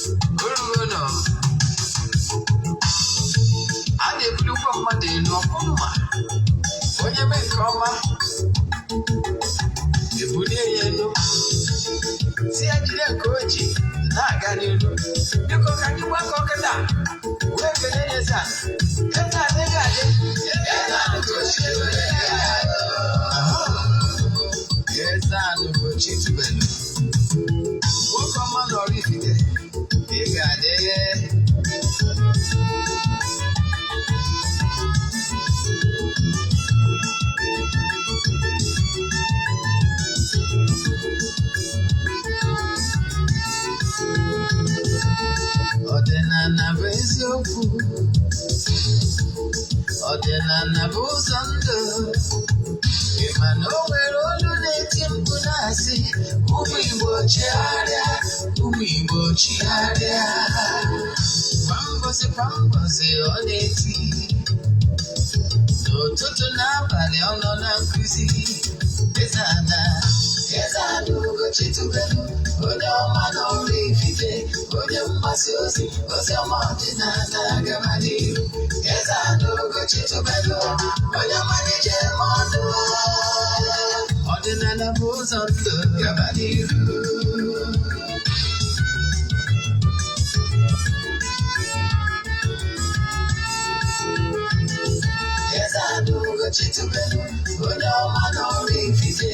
Orugo a na-ebulikwa mmadụ elu ọkụ mma. Onye mee nke ọma, ebulie ya elu, si ya jide nke o ji na-aga n'ihu. Biko, ka anyị gbakọ kịta wee kelee ya. Eze ala, eze ala, ego adị, eze ala Ugochi. Eze ala Ugochi tubelu, nwoke ọma na Oraifite, ị ga-adị. Ọdịnala bụ eziokwu, ọdịnala bụ ụzọ ndụ. Ị ma na o nwere olu na-eti mkpu na-asị, "Ụmụ Igbo, chigharịa, ụmụ Igbo, chigharịa." Kwa mbọsị kwa mbọsị ọ na-eti, n'ụtụtụ n'abalị ọ nọ na nkụzi. Eze ana, eze ana Ugochi tubelu, onye ọma na Oraifite, onye mgbasa ozi ozi ọma ọdịnala, gaba n'ihu. Eze ana Ugochi tubelu, onye ọma na-eje eme ọnụ. Ọdịnala bụ ụzọ ndụ, gaba n'ihu. Eze ana Ugochi tubelu, onye ọma na Oraifite,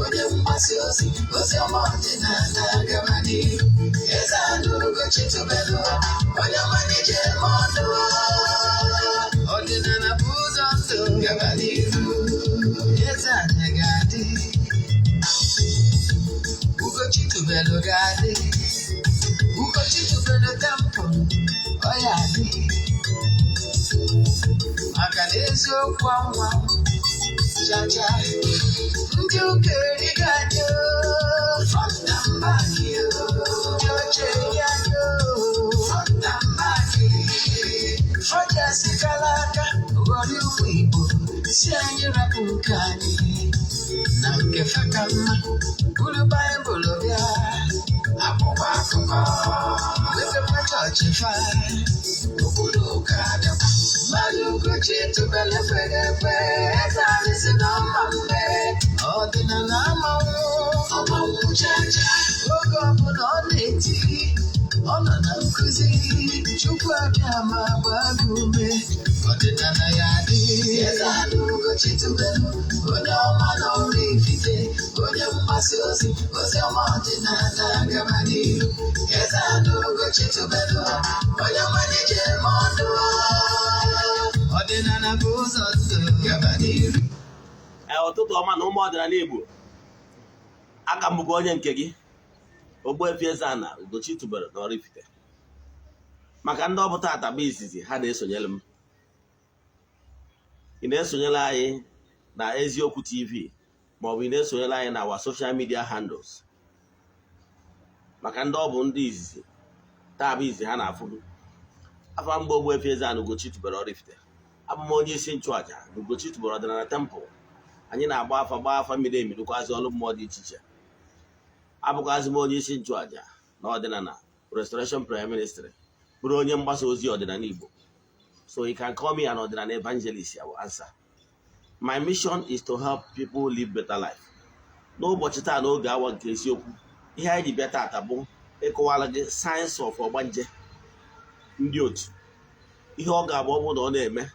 onye mgbasa ozi ozi ọma ọdịnala, gaba n'ihu. Eze ana Ugochi tubelu, onye ọma na-eje eme ọnụ. Ọdịnala bụ ụzọ ndụ, gaba n'ihu. Eze ana ga-adị, Ugochi tubelu ga-adị, Ugochi tubelu temple ọ ya adị, maka na eziokwu anwa chacha. Ndị ụka erigo anyị front and back, ndị oche eri anyị front and back. Fọjasikala aka ghọrọ ụmụ Igbo, si anyị rapụ nke anyị na nke fa ka mma. Buru Baịbụl bịa, akwụkwọ akụkọ, mepekwa chọọchị fa, obodo ụka abịakwa. Mmadụ Ugochi tubelu ekweghị ekwe, eze anyị si na ọma mme. Ọdịnala amanwụ ọmanwụ chacha. Oge ọbụla ọ na-eti, ọ nọ na nkụzi. Chukwu abịa ma gbaa gị ume. Ọdịnala ya adị. Eze ana Ugochi tubelu, onye ọma na Oraifite, onye mgbasa ozi ozi ọma ọdịnala, gaba n'ihu. Eze ana Ugochi tubelu, onye ọma na-eje eme ọnụ. Ọdịnala bụ ụzọ ndụ, gaba n'ihu. Ee, ụtụtụ ọma na ụmụ ọdịnala Igbo. Aka m bụkwa onye nke gị, Ogbuefi Eze-Ana Ugochi tubelu na Oraifite. Maka ndị ọ bụ tata bụ izizi ha na-esonyere m, ị na-esonyere anyị na Eziokwu TV, maọbụ ị na-esonyere anyị na our social media handles. Maka ndị ọ bụ ndị izizi taa bụ izizi ha na-afụ m, afa mgbe Ogbuefi Eze-Ana Ugochi tubelu Oraifite, abụ m onye isi nchụaja na Ugochi tubelu ọdịnala temple. Anyị na-agba afa, gbaa afa miri emi, rụkwazị ọrụ mmụọ dị iche iche. Abụkwazị m onye isi nchụaja na ọdịnala Restoration Prayer Ministry, bụrụ onye mgbasa ozi ọdịnala Igbo. So you can call me an ọdịnala evangelist, I will answer. My mission is to help people live better life. N'ụbọchị taa, n'oge awa nke eziokwu, ihe anyị ji bịa taata bụ ịkọwara gị signs of ọgbanje, ndị otu ihe ọ ga-abụ ọ bụrụ na ọ na-eme,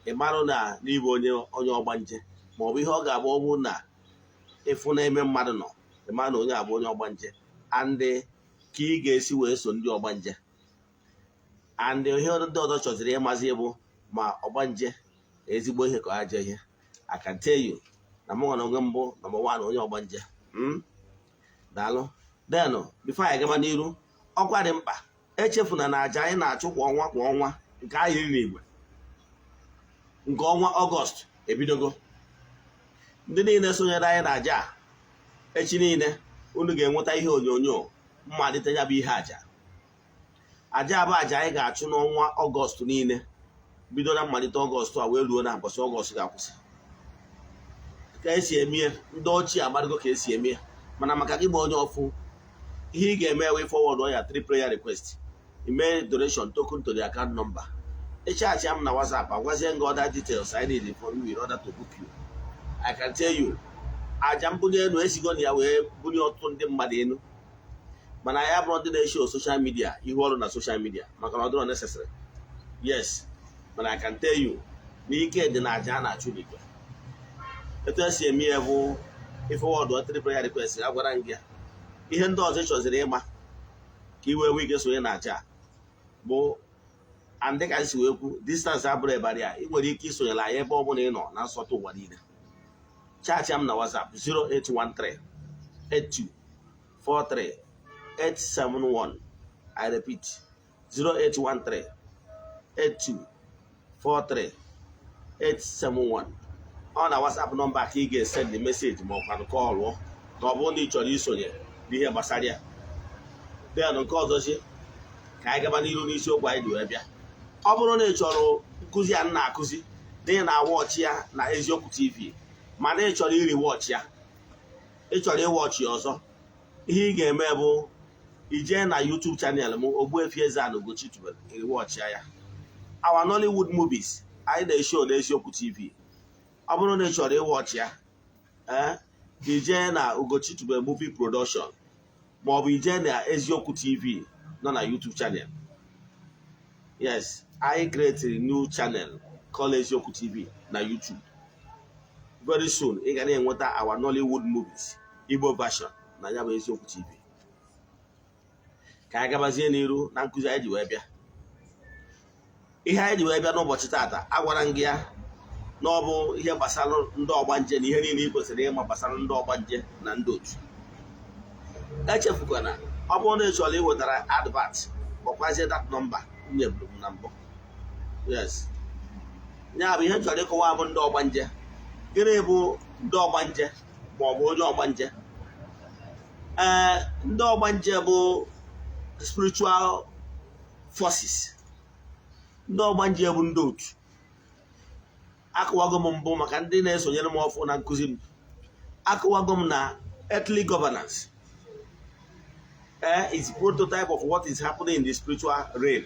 ị marụ na n'ịbụ onye ọgbanje, maọbụ ihe ọ ga-abụ ọ bụrụ na ịfụ na-eme mmadụ nọ, ị mara na onye abụ onye ọgbanje, and ka ị ga-esi wee so ndị ọgbanje, and ihe ndị ọzọ chọziri ịmazi bụ ma ọgbanje ezigbo ihe ka ajọ ihe. I can tell you na mụ nwere onwe mbụ number one onye ọgbanje. Daalụ. Then before anyị gaba n'iru, ọkwa dị mkpa, echefuna na aja anyị na-achụ kwa ọnwa kwa ọnwa, nke anyị riri n'igwe, nke ọnwa Ọgọst ebidogo. Ndị niile sonyere anyị na aja a, echi niile unu ga-enweta ihe onyonyo mmalite ya bụ ihe aja. Aja bụ aja anyị ga-achụ n'ọnwa Ọgọst niile, bido na mmalite Ọgọst a wee ruo na mbọchị Ọgọst ga-akwụsị. Ka esi eme ya, ndị ochie amarịgo ka esi eme ya, mana maka gị bụ onye ọfụ, Ihe ị ga-eme wee forward ya three prayer request, ime donation token to the account number. Ị chat m na WhatsApp, agwazie gị other details I need from you in order to book you. I can tell you, aja mbunye elu esigo na ya wee bunye ọtụtụ ndị mmadụ elu, mana ya bụrụ ndị na-esho social media ihu ọrụ na social media, maka na ọ dịrọ necessary. Yes, mana I can tell you na ike dị na aja a na-achụ n'igwe. Etu esi eme ya bụ ị forward three prayer request, a gwara m gị ya. Ihe ndị ọzọ ị chọziri ịma ka i wee nwee ike sonye na aja a bụ and dịka anyị si wee kwu, distance abụrụ barrier. Ị nwere ike isonyere anyị ebe ọ bụla ị nọ na nsọtụ ụwa niile. Chat m na WhatsApp, 0813 82 43 871. I repeat, 0813 82 43 871. Ọ na WhatsApp number ka ị ga-esend message ma ọ kwanụ call na ọ bụrụ na ị chọrọ isonye n'ihe gbasara ya. Then nke ọzọzi, ka anyị gaba n'ihu n'isiokwu anyị ji wee bịa. Ọ bụrụ na ị chọrọ nkụzi a m na-akụzi dị na watch ya na Eziokwu TV, mana ị chọrọ iri watch ya, ị chọrọ ịwatch ya ọzọ, ihe ị ga-eme bụ ijee na YouTube channel m, Ogbuefi Eze-Ana Ugochi tubelu, iriwatch ya. Our Nollywood movies anyị na-eshow na Eziokwu TV, ọ bụrụ na ị chọrọ ịwatch ya, ee, ijee na Ugochi tubelu Movie Production, maọbụ ijee na Eziokwu TV nọ na YouTube channel. Yes, I created a new channel called Eziokwu TV na YouTube. Very soon ị ga na-enweta our Nollywood movies Igbo version na ya bụ Eziokwu TV. Ka anyị gabazie n'iru na nkụzi anyị ji wee bịa. Ihe anyị ji wee bịa n'ụbọchị taata, agwara m gị ya na ọ bụ ihe gbasara ndị ọgbanje na ihe niile ị kwesịrị ịma gbasara ndị ọgbanje na ndị otu. Echefukwana, ọ bụrụ na ị chọrọ iwetara advert, kpọkwazie that number m nyeburu m na mbụ. Yes, ya bụ ihe m chọrọ ịkọwa bụ ndị ọgbanje. Gịnị bụ ndị ọgbanje ma ọ bụ onye ọgbanje? Ee, ndị ọgbanje bụ spiritual forces. Ndị ọgbanje bụ ndị otu. Akọwago m mbụ, maka ndị na-esonyere m ọfụ na nkụzi m, akọwago m na earthly governance is prototype of what is happening in the spiritual realm.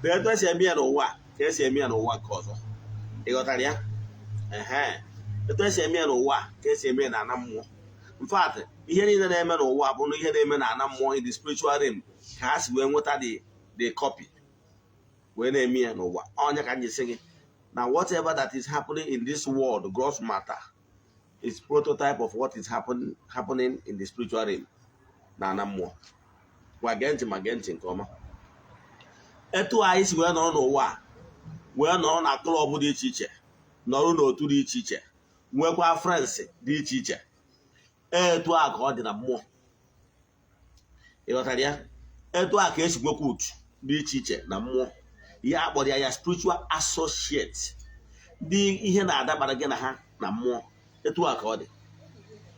Etu esi eme ya n'ụwa ka esi eme ya n'ụwa nke ọzọ. Ị ghọtara ya? Ehe, etu esi eme ya n'ụwa ka esi eme ya n'ana mmụọ. In fact, ihe niile na-eme n'ụwa bụ na ihe na-eme n'ana mmụọ, in the spiritual realm, ka ha si wee nweta the copy wee na-eme ya n'ụwa. Onye ka m ji sị gị na whatever that is happening in this world, gross matter, is prototype of what is happening in the spiritual realm, na ana mmụọ. Gwa, gee ntị, ma gee ntị nke ọma. Etu anyị si wee nọrọ n'ụwa a, wee nọrọ na club dị iche iche, nọrọ n'otu dị iche iche, nwekwa friends dị iche iche, etu a ka ọ dị na mmụọ. Ị ghọtara ya? Etu a ka esi nwekwa otu dị iche iche na mmụọ. Ihe a kpọrọ ya ya spiritual associate, ndị ihe na-adabara gị na ha na mmụọ. Etu a ka ọ dị.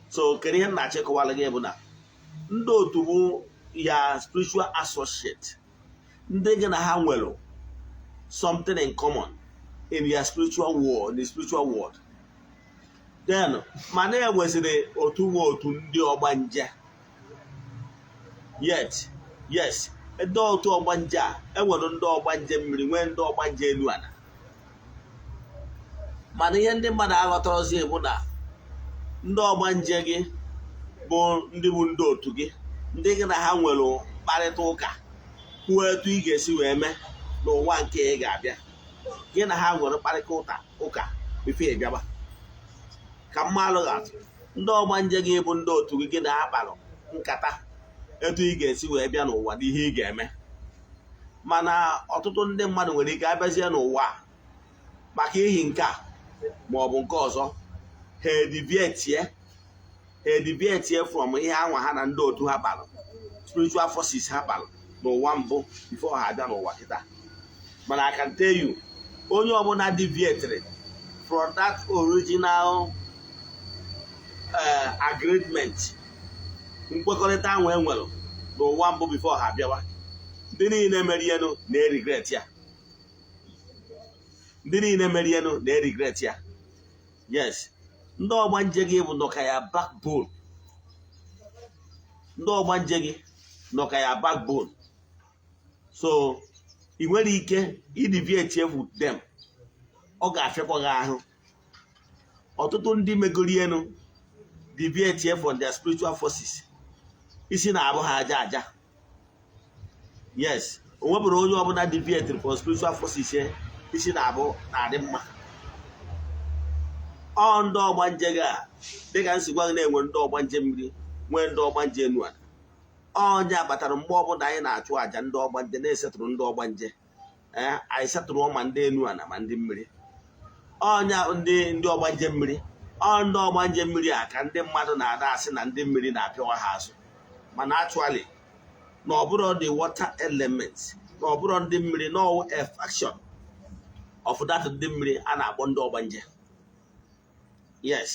So kedu ihe m na-achọ ịkọwara gị? Bụ na ndị otu bụ ya spiritual associate, ndị gị na ha nwere something in common in their spiritual world, in the spiritual world. Then mana e nweziri otu nwe otu ndị ọgbanje. Yet yes, ndị otu ọgbanje a, enwere ndị ọgbanje mmiri, nwee ndị ọgbanje elu ala. Mana ihe ndị mmadụ aghọtarozi bụ na ndị ọgbanje gị bụ ndị bụ ndị otu gị, ndị gị na ha nwere mkparịta ụka, kwuo etu ị ga-esi wee mee n'ụwa nke ị ga-abịa. Gị na ha nwere mkparịta ụka before ị bịaba. Ka mmalụ atụ, ndị ọgbanje gị bụ ndị otu gị, gị na ha kparụ nkata etu ị ga-esi wee bịa n'ụwa na ihe ị ga-eme. Mana ọtụtụ ndị mmadụ nwere ike abịazie n'ụwa a, maka ihi nke a ma ọ bụ nke ọzọ, ha edeviatie from ihe anwa ha na ndị otu ha kparụ, spiritual forces ha kparụ n'ụwa mbụ before ha abịa n'ụwa kịta. Mana I can tell you, onye ọbụla deviated from that original agreement, nkwekọrịta ahụ e nwere n'ụwa mbụ before ha abịawa, ndị niile merienụ na-eregret ya. Ndị niile merienụ na-eregret ya. Yes, ndị ọgbanje gị bụ nọka ya backbone. Ndị ọgbanje gị nọ ka ya backbone, so ị nwere ike ideviate with them, ọ ga-afịakwa gị ahụ. Ọtụtụ ndị megoro elu deviate from their spiritual forces, isi na-abụ ha aja aja. Yes, o nwebụrụ onye ọbụla deviate from spiritual forces ya, isi na-abụ na-adị mma. Ọ ndị ọgbanje gị a, dịka nsi gwa gị, na-enwe ndị ọgbanje mmiri, nwee ndị ọgbanje enu ala. Ọnya kpatara mgbe ọbụla anyị na-achụ àjà ndị ọgbanje, na-esetụrụ ndị ọgbanje, ee, anyị setụrụ ma ndị enu ala ma ndị mmiri. Ọnya ndị ọgbanje mmiri, ọ ndị ọgbanje mmiri a ka ndị mmadụ na-ada asị na ndị mmiri na-apịawa ha azụ. Mana actually, na ọ bụrụ the water element, na ọ bụrụ ndị mmiri, na ọwụ a faction of that ndị mmiri a na-akpọ ndị ọgbanje. Yes,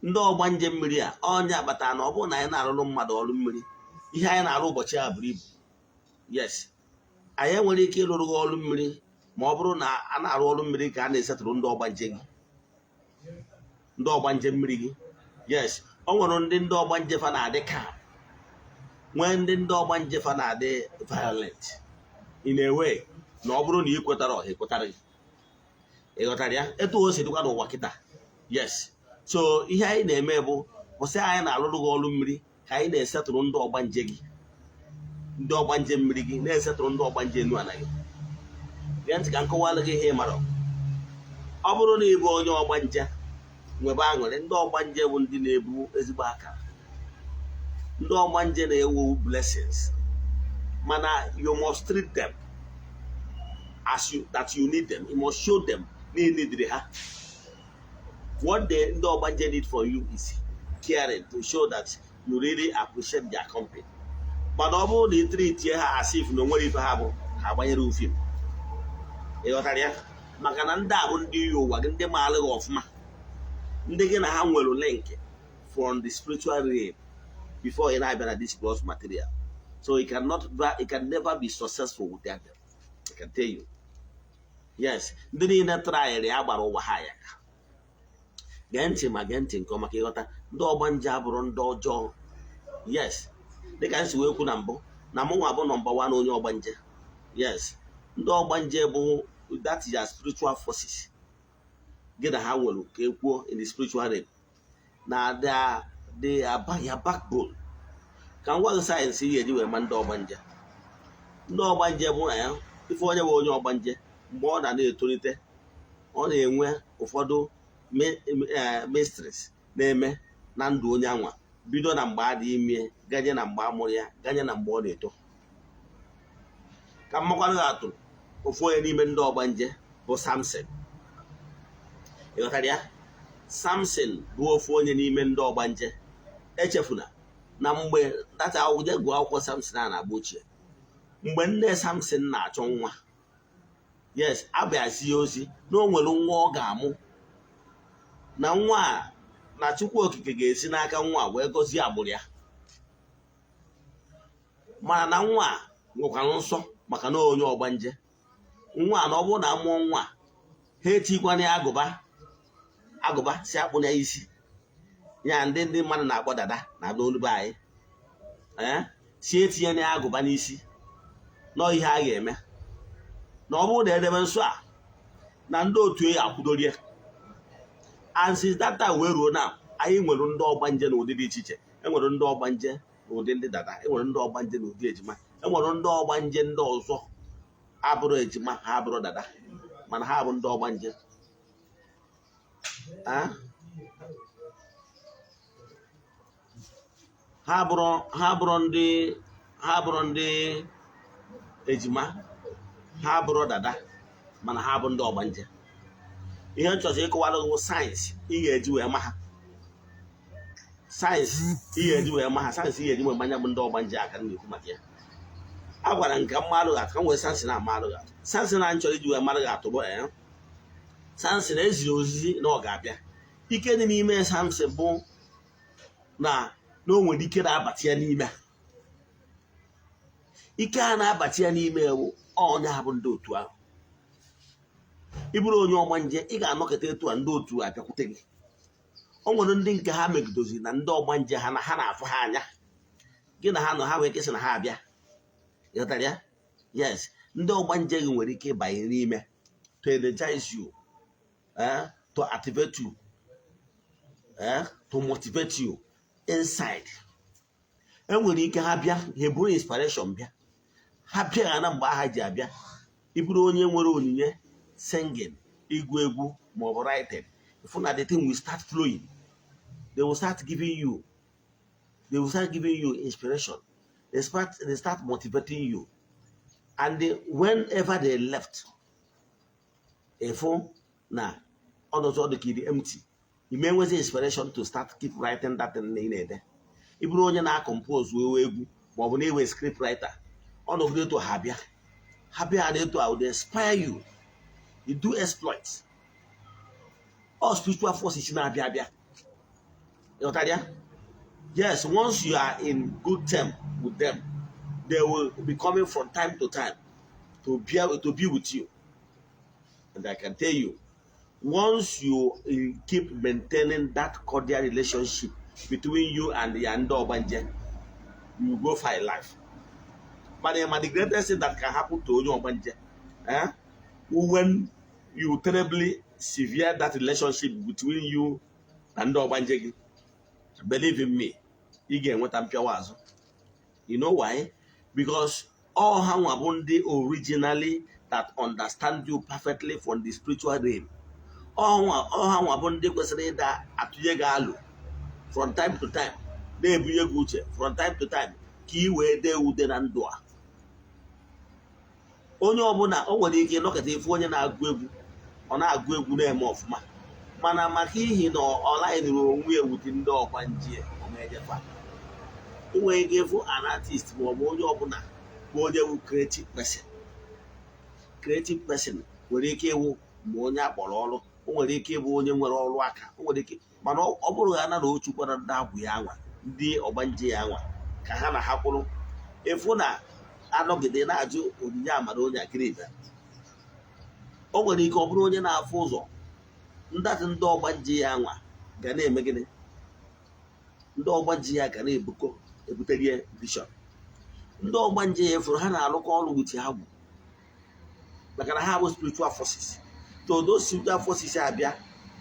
ndị ọgbanje mmiri a, ọnya kpatara na ọ bụrụ na anyị na-arụrụ mmadụ ọrụ mmiri, ihe anyị na-arụ ụbọchị a buru ibu. Yes, anyị enwere ike ịrụrụ gị ọrụ mmiri ma ọ bụrụ na a na-arụ ọrụ mmiri ka a na-esetụrụ ndị ọgbanje gị, ndị ọgbanje mmiri gị. Yes, o nwere ndị ọgbanje fa na-adị calm, nwee ndị ọgbanje fa na-adị violent in a way na ọ bụrụ na ị kwetara, ọha ekwetara gị. Ị ghọtara ya etu o si dịkwa n'ụwa kịta? Yes, so ihe anyị na-eme bụ kwụsị anyị na-alụrụ gị ọrụ mmiri ka anyị na-esetụrụ ndị ọgbanje gị, ndị ọgbanje mmiri gị, na-esetụrụ ndị ọgbanje enu ala gị. Gee ntị ka m kọwalụ gị ihe ị mara. Ọ bụrụ na ị bụ onye ọgbanje, nwebe aṅụrị. Ndị ọgbanje bụ ndị na-ebu ezigbo akara. Ndị ọgbanje na-ewu blessings, mana you must treat them as you that you need them. You must show them na ị need ha. What the ndị ọgbanje need for you is caring, to show that you really appreciate their company. Mana ọ bụrụ na ị treatie ha as if na o nwere ife ha bụ, ha agbanyere ufim. Ị ghọtara ya? Maka na ndị a bụ ndị yi ụwa gị, ndị maara gị ọfụma, ndị gị na ha nwere link from the spiritual realm before ị na-abịa na this gross material. So you cannot, you can never be successful without them, I can tell you. Yes, ndị niile tryịrị ya gbara ụwa ha ya. Gee ntị, ma gee ntị nke ọma ka ịghọta. Ndị ọgbanje abụrụ ndị ọjọọ. Yes, dịka m si wee kwu na mbụ, na mụ nwa bụ number one onye ọgbanje. Yes, ndị ọgbanje bụ that is your spiritual forces gị na ha nwere ka e kwuo in the spiritual realm na they are your backbone. Ka m gwa gị sayensị ị ga-eji wee ma ndị ọgbanje. Ndị ọgbanje bụ na ya ife onye bụ onye ọgbanje, mgbe ọ na-etolite, ọ na-enwe ụfọdụ mysteries na-eme na ndụ onye anwa, bido na mgbe a dị ime, ganye na mgbe a mụrụ ya, ganye na mgbe ọ na-eto. Ka mmakwanụ atụ, ofu onye n'ime ndị ọgbanje bụ Samson. Ị ghọtara ya? Samson bụ ofu onye n'ime ndị ọgbanje. Echefuna na mgbe data akwụkwọ gụọ akwụkwọ Samson a na-agba ochie, mgbe nne Samson na-achọ nwa, yes, abịazie ozi na o nwere nwa ọ ga-amụ, na nwa a na Chukwu Okike ga-esi n'aka nwa a wee gọzie agbụrụ ya. Mana na nwa a nwekwara nsọ, maka na onye ọgbanje nwa a, na ọ bụrụ na amụọ nwa a, ha etikwana ya agụba, agụba si akpụ ya isi ya, ndị mmadụ na-akpọ dada na n'olu be anyị, ee, si etinye ya agụba n'isi nọọ. Ihe a ga-eme na ọ bụrụ na edebe nsọ a, na ndị otu ya akwudorie. And since that time wee ruo now, anyị nwere ndị ọgbanje n'ụdị dị iche iche. Enwere ndị ọgbanje n'ụdị ndị dada, enwere ndị ọgbanje n'ụdị ejima, enwere ndị ọgbanje ndị ọzọ abụrụ ejima, ha abụrụ dada, mana ha bụ ndị ọgbanje. Ah? Ha bụrụ ndị ejima, ha bụrụ dada, mana ha bụ ndị ọgbanje. Ihe m chọrọ ịkọwara gị bụ sayensị ị ga-eji wee ma ha, sayensị ị ga-eji wee ma ha, sayensị ị ga-eji wee manya bụ ndị ọgbanje aka m na-ekwu maka ya. A gwara nke mmadụ ga ka m wee sayensị na mmadụ ga sayensị na nchọrọ iji wee mmadụ ga-atụ bụ, ee, sayensị na eziri ozizi na ọ ga-abịa. Ike dị n'ime Samson bụ na o nwere ike na-abata ya n'ime. Ike a na-abata ya n'ime ewu onye a bụ ndị otu ahụ. Ị bụrụ onye ọgbanje, ị ga-anọkọta etu a, ndị otu abịakwute gị. O nwere ndị nke ha megidozi na ndị ọgbanje ha na ha na-afụ ha anya. Gị na ha nọ, ha nwere ike sị na ha abịa. Ịghọtara ya? Yes, ndị ọgbanje gị nwere ike ịbanye n'ime to energize you, to activate you, to motivate you inside. Enwere ike ha bịa, ha eburu inspiration bịa. Ha bịa ha na mgbe aha ji abịa, ịbụrụ onye nwere onyinye singing, ịgụ egwu maọbụ writing, ifu na the thing will start flowing. They will start giving you inspiration. They start motivating you, and whenever they left, ịfụ na ọnọdụ ọ dị ka ịdị empty. Ime nwezi inspiration to start keep writing that thing ị na-ede. Ị bụrụ onye na-acompose egwu maọbụ na-ewe script writer, ọnọdụ etu ha bịa, ha bịa na etu a, they inspire you, you do exploits. All spiritual forces na-abịa abịa. Ịghọtara ya? Yes, once you are in good term with them, they will be coming from time to time to be with you. And I can tell you, once you keep maintaining that cordial relationship between you and your ndị ọgbanje, you go for a life. But the greatest thing that can happen to onye ọgbanje, when you terribly sever that relationship between you and ndị ọgbanje gị, believe in me, ị ga-enweta mpịawa azụ. You know why? Because all ha nwa bụ ndị originally that understand you perfectly from the spiritual realm. All ha nwa bụ ndị kwesịrị ịda atụnye gị alụ from time to time, na-ebunye gị uche from time to time, ka ị wee dee ude na ndụ a. Onye ọbụla o nwere ike ịnọkọta ifu onye na-agụ egwu, ọ na-agụ egwu na-eme ọfụma, mana maka ihi na ọ laịnụrụ onwe ya with ndị ọgbanje, omejefa. Ị nwere ike ịfụ an artist ma ọ bụ onye ọbụla bụ onye bụ creative person. Creative person nwere ike ịwụ ma onye akpọrọ ọrụ, o nwere ike ịbụ onye nwere ọrụ aka, o nwere ike, mana ọ bụrụ ha na o chukwara ndị agwụ ya anwa, ndị ọgbanje ya anwa, ka ha na ha kwụrụ, ịfụ na anọgide na-ajụ onyinye amara onye akịrị ibe. O nwere ike ọ bụrụ onye na-afụ ụzọ ndatị, ndị ọgbanje ya anwa ga na-eme gịnị? Ndị ọgbanje ya ga na-ebukọ ebutere ya vision. Ndị ọgbanje ya efuru ha na-arụkọ ọrụ with agwụ, maka na ha bụ spiritual forces. So those spiritual forces abịa,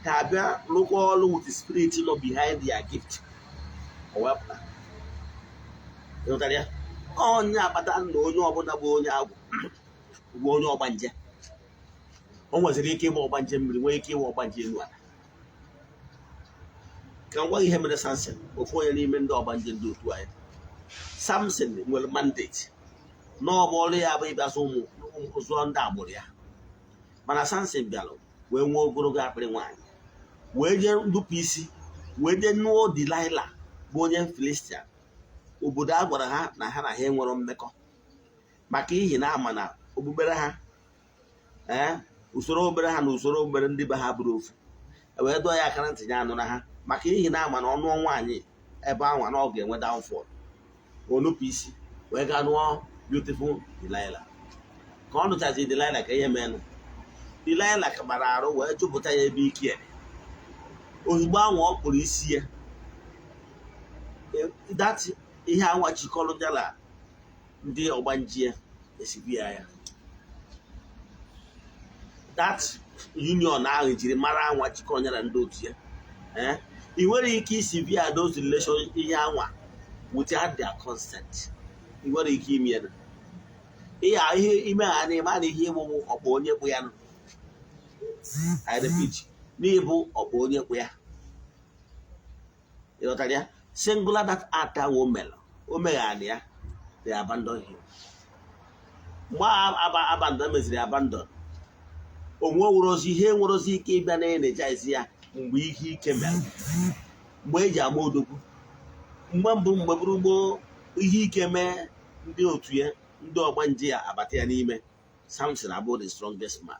ha abịa rụkọ ọrụ with spirit nọ behind their gift. O wepụta. Ịghọtara ya? Onye akpata na onye ọbụla bụ onye agwụ bụ onye ọgbanje. O nweziri ike ịgba ọgbanje mmiri, nwee ike ịgba ọgbanje elu ala. Ka m gwa gị ihe mere Samson, ofu onye n'ime ndị ọgbanje ndị otu anyị. Samson nwere mandate n'ọbụ ọrụ ya bụ ịbịa zụ ụmụ, zụọ ndị agbụrụ ya. Mana Samson bịara wee nwee ogologo akpịrị nwaanyị, wee jee nupụ isi, wee jee nụọ Delilah, bụ onye Filistia, obodo a gwara ha na ha na ha enwero mmekọ, maka ihi na ama na okpukpere ha, ee, usoro okpukpere ha na usoro okpukpere ndị be ha bụrụ ofu. E wee dọọ ya aka na ntị ya anụ na ha, maka ihi na ama na ọnụọ nwaanyị ebe anwa na ọ ga-enwe downfall. O nupụ isi wee gaa nụọ beautiful Delilah. Ka ọ nụchazi Delilah, ka ihe menụ, Delilah kabara arụ wee jupụta ya ebe ike ya dị. Ozugbo anwa ọ kpụrụ isi ya, that ihe anwa jikọrọ ya na ndị ọgbanje esibi ya ya, that union ahụ jiri mara anwa jikọrọ ya na ndị otu ya, ị nwere ike isi via those relation ihe anwa without their consent. Ị nwere ike ime ya ihe ihe ime ha na ịma na ihe ịgbụgbụ ọkpọ onye kpụ ya nụ. I repeat, n'ịbụ ọkpọ onye kpụ ya. Ịghọtara ya? Singular that act ahụ o mere, o meghara ya, they abandon him. Mgbe abandon meziri abandon, onwe nwere ihe nwere ozi ike ịbịa na energize ya mgbe ihe ike mere, mgbe eji ama odogwu, mgbe mbụ, mgbe bụrụ gboo, ihe ike mee ndị otu ya, ndị ọgbanje ya abata ya n'ime. Samson abụ the strongest man,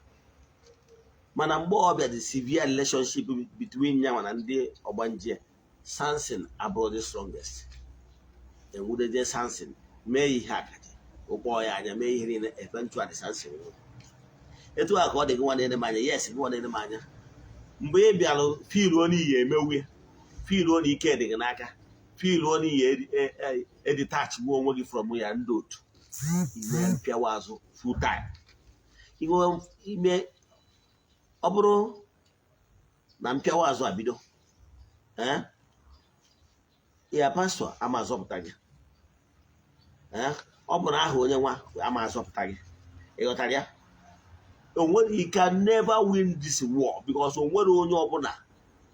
mana mgbe ọ bịa the severe relationship between ya na ndị ọgbanje, Samson abụrụ the strongest. Enwudeje Samson, mee ihe akaji ụkpọ ya anya, mee ihe niile. Eventually Samson nwụrụ. Etu a ka ọ dị gị nwa na-ene m anya. Yes, gị nwa na-ene m anya, mgbe ị bịara filuo n'iyi emewu ya, filuo na ike dị gị n'aka, filuo na ị ga-emenwu ya, Filuo n'ihi e detach gbuo onwe gị from ya, ndị otu ime mpịawa azụ full time. Ime ọ bụrụ na mpịawa azụ abido, ee, ya pastọ ama azọpụta gị. Ee, ọ bụ na aha onye nwa ama azọpụta gị. Ịghọtara ya? Onwere, you can never win this war, because o nwere onye ọbụla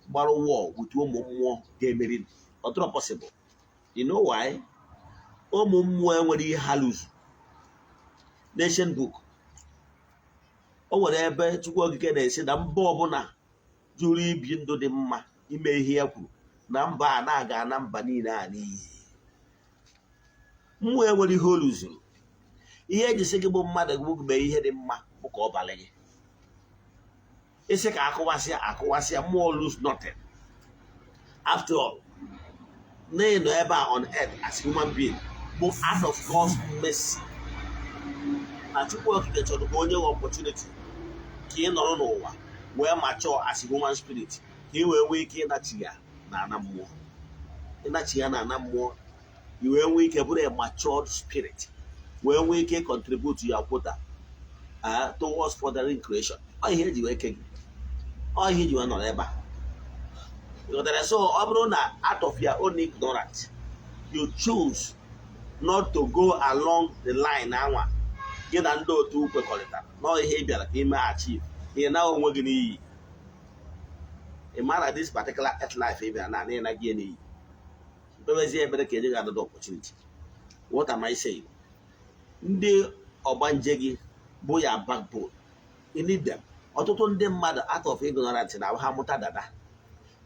gbara war with ụmụ mmụọ ga-emeri. Ọ dịrọ possible. You know why? Ụmụ mmụọ enwere ihe ha lose. Nation book, o nwere ebe Chukwu Okike na-esi na mba ọbụla jụrụ ibi ndụ dị mma, ime ihe ya kwuru, na mba a na-aga na mba niile a n'iyi. Mmụọ enwere ihe o luzuru. Ihe eji sị gị bụ mmadụ bụ mee ihe dị mma bụ ka ọ balị gị. Isi ka akụwasịa akụwasịa, mmụọ lose nothing. After all, na ịnọ ebe a on earth as human being bụ out of God's mercy, na Chukwu Okike chọrọ ka onye nwe opportunity ka ị nọrọ n'ụwa wee mature as a human spirit, ka ị wee nwee ike ịnachi ya na ana mmụọ, ịnachi ya na ana mmụọ, i wee nwee ike bụrụ a matured spirit, wee nwee ike contribute your quota towards furthering creation. Ọ ihe eji wee ke gị, ọ ihe eji wee nọrọ ebe a. Ịghọtara? So ọ bụrụ na out of your own ignorance you choose not to go along the line anwa gị na ndị otu kwekọrịtara nọọ ihe ị bịara ka ime achieve, ị na onwe gị n'iyi. Ị ma na this particular earth life ị bịara na na gị n'iyi. Mkpebezie ekpere ka enye gị another opportunity. What am I saying? Ndị ọgbanje gị bụ ya backbone. You need them. Ọtụtụ ndị mmadụ, out of ignorance, na ha mụta dada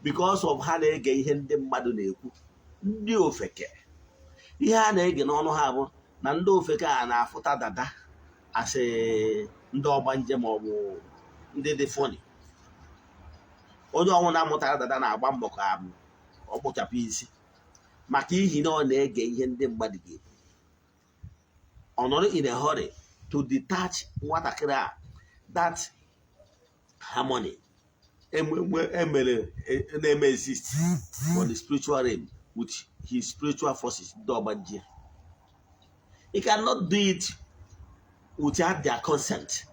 because of ha na-ege ihe ndị mmadụ na-ekwu, ndị ofeke. Ihe a na-ege n'ọnụ ha bụ na ndị ofeke a na-afụta dada asị ndị ọgbanje ma ọ bụ ndị dị funny. Onye ọnwụ na-amụtara dada na-agba mbọ ka ọ kpụchapụ isi, maka ihi na ọ na-ege ihe ndị mmadụ ga-ekwu. Ọ nọrọ in a hurry to detach nwatakịrị a that harmony emere na-eme exist for the spiritual realm with his spiritual forces, ndị ọgbanje. He cannot do it without their consent.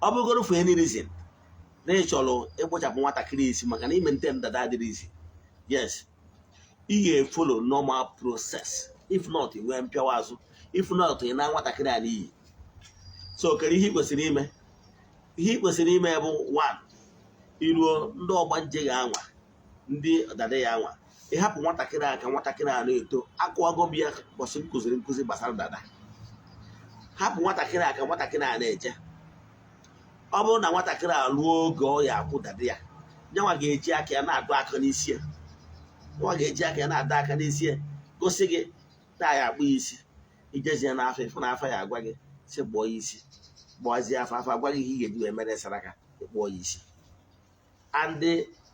Ọ bụrụgoro for any reason na ị chọrọ ịkpụchapụ nwatakịrị isi, maka na ime nte ndada adịrị isi, yes, ị ga-e follow normal process. If not, ị nwee mpịawa azụ. If not, ị na nwatakịrị a n'iyi. So kedu ihe ị kwesịrị ime? Ihe ị kwesịrị ime bụ, one, iruo ndị ọgbanje ga-anwa, ndị dada ya anwa, ịhapụ nwatakịrị a ka nwatakịrị a na-eto. Akụwago m ya ụbọchị m kụziri nkụzi gbasara dada. Hapụ nwatakịrị a ka nwatakịrị a na-eje. Ọ bụrụ na nwatakịrị a ruo oge ọ ya akwụ dada ya, nyanwa ga-eji aka ya na-adụ aka n'isi ya, nwa ga-eji aka ya na-adọ aka n'isi ya, gosi gị na ya akpụ ya isi. Ijezie n'afọ, ịfụ na afọ ya agwa gị si gbụọ ya isi. Gbọzie afọ, afọ agwa gị ihe ị ga-eji wee mere saraka, ịkpụọ ya isi. And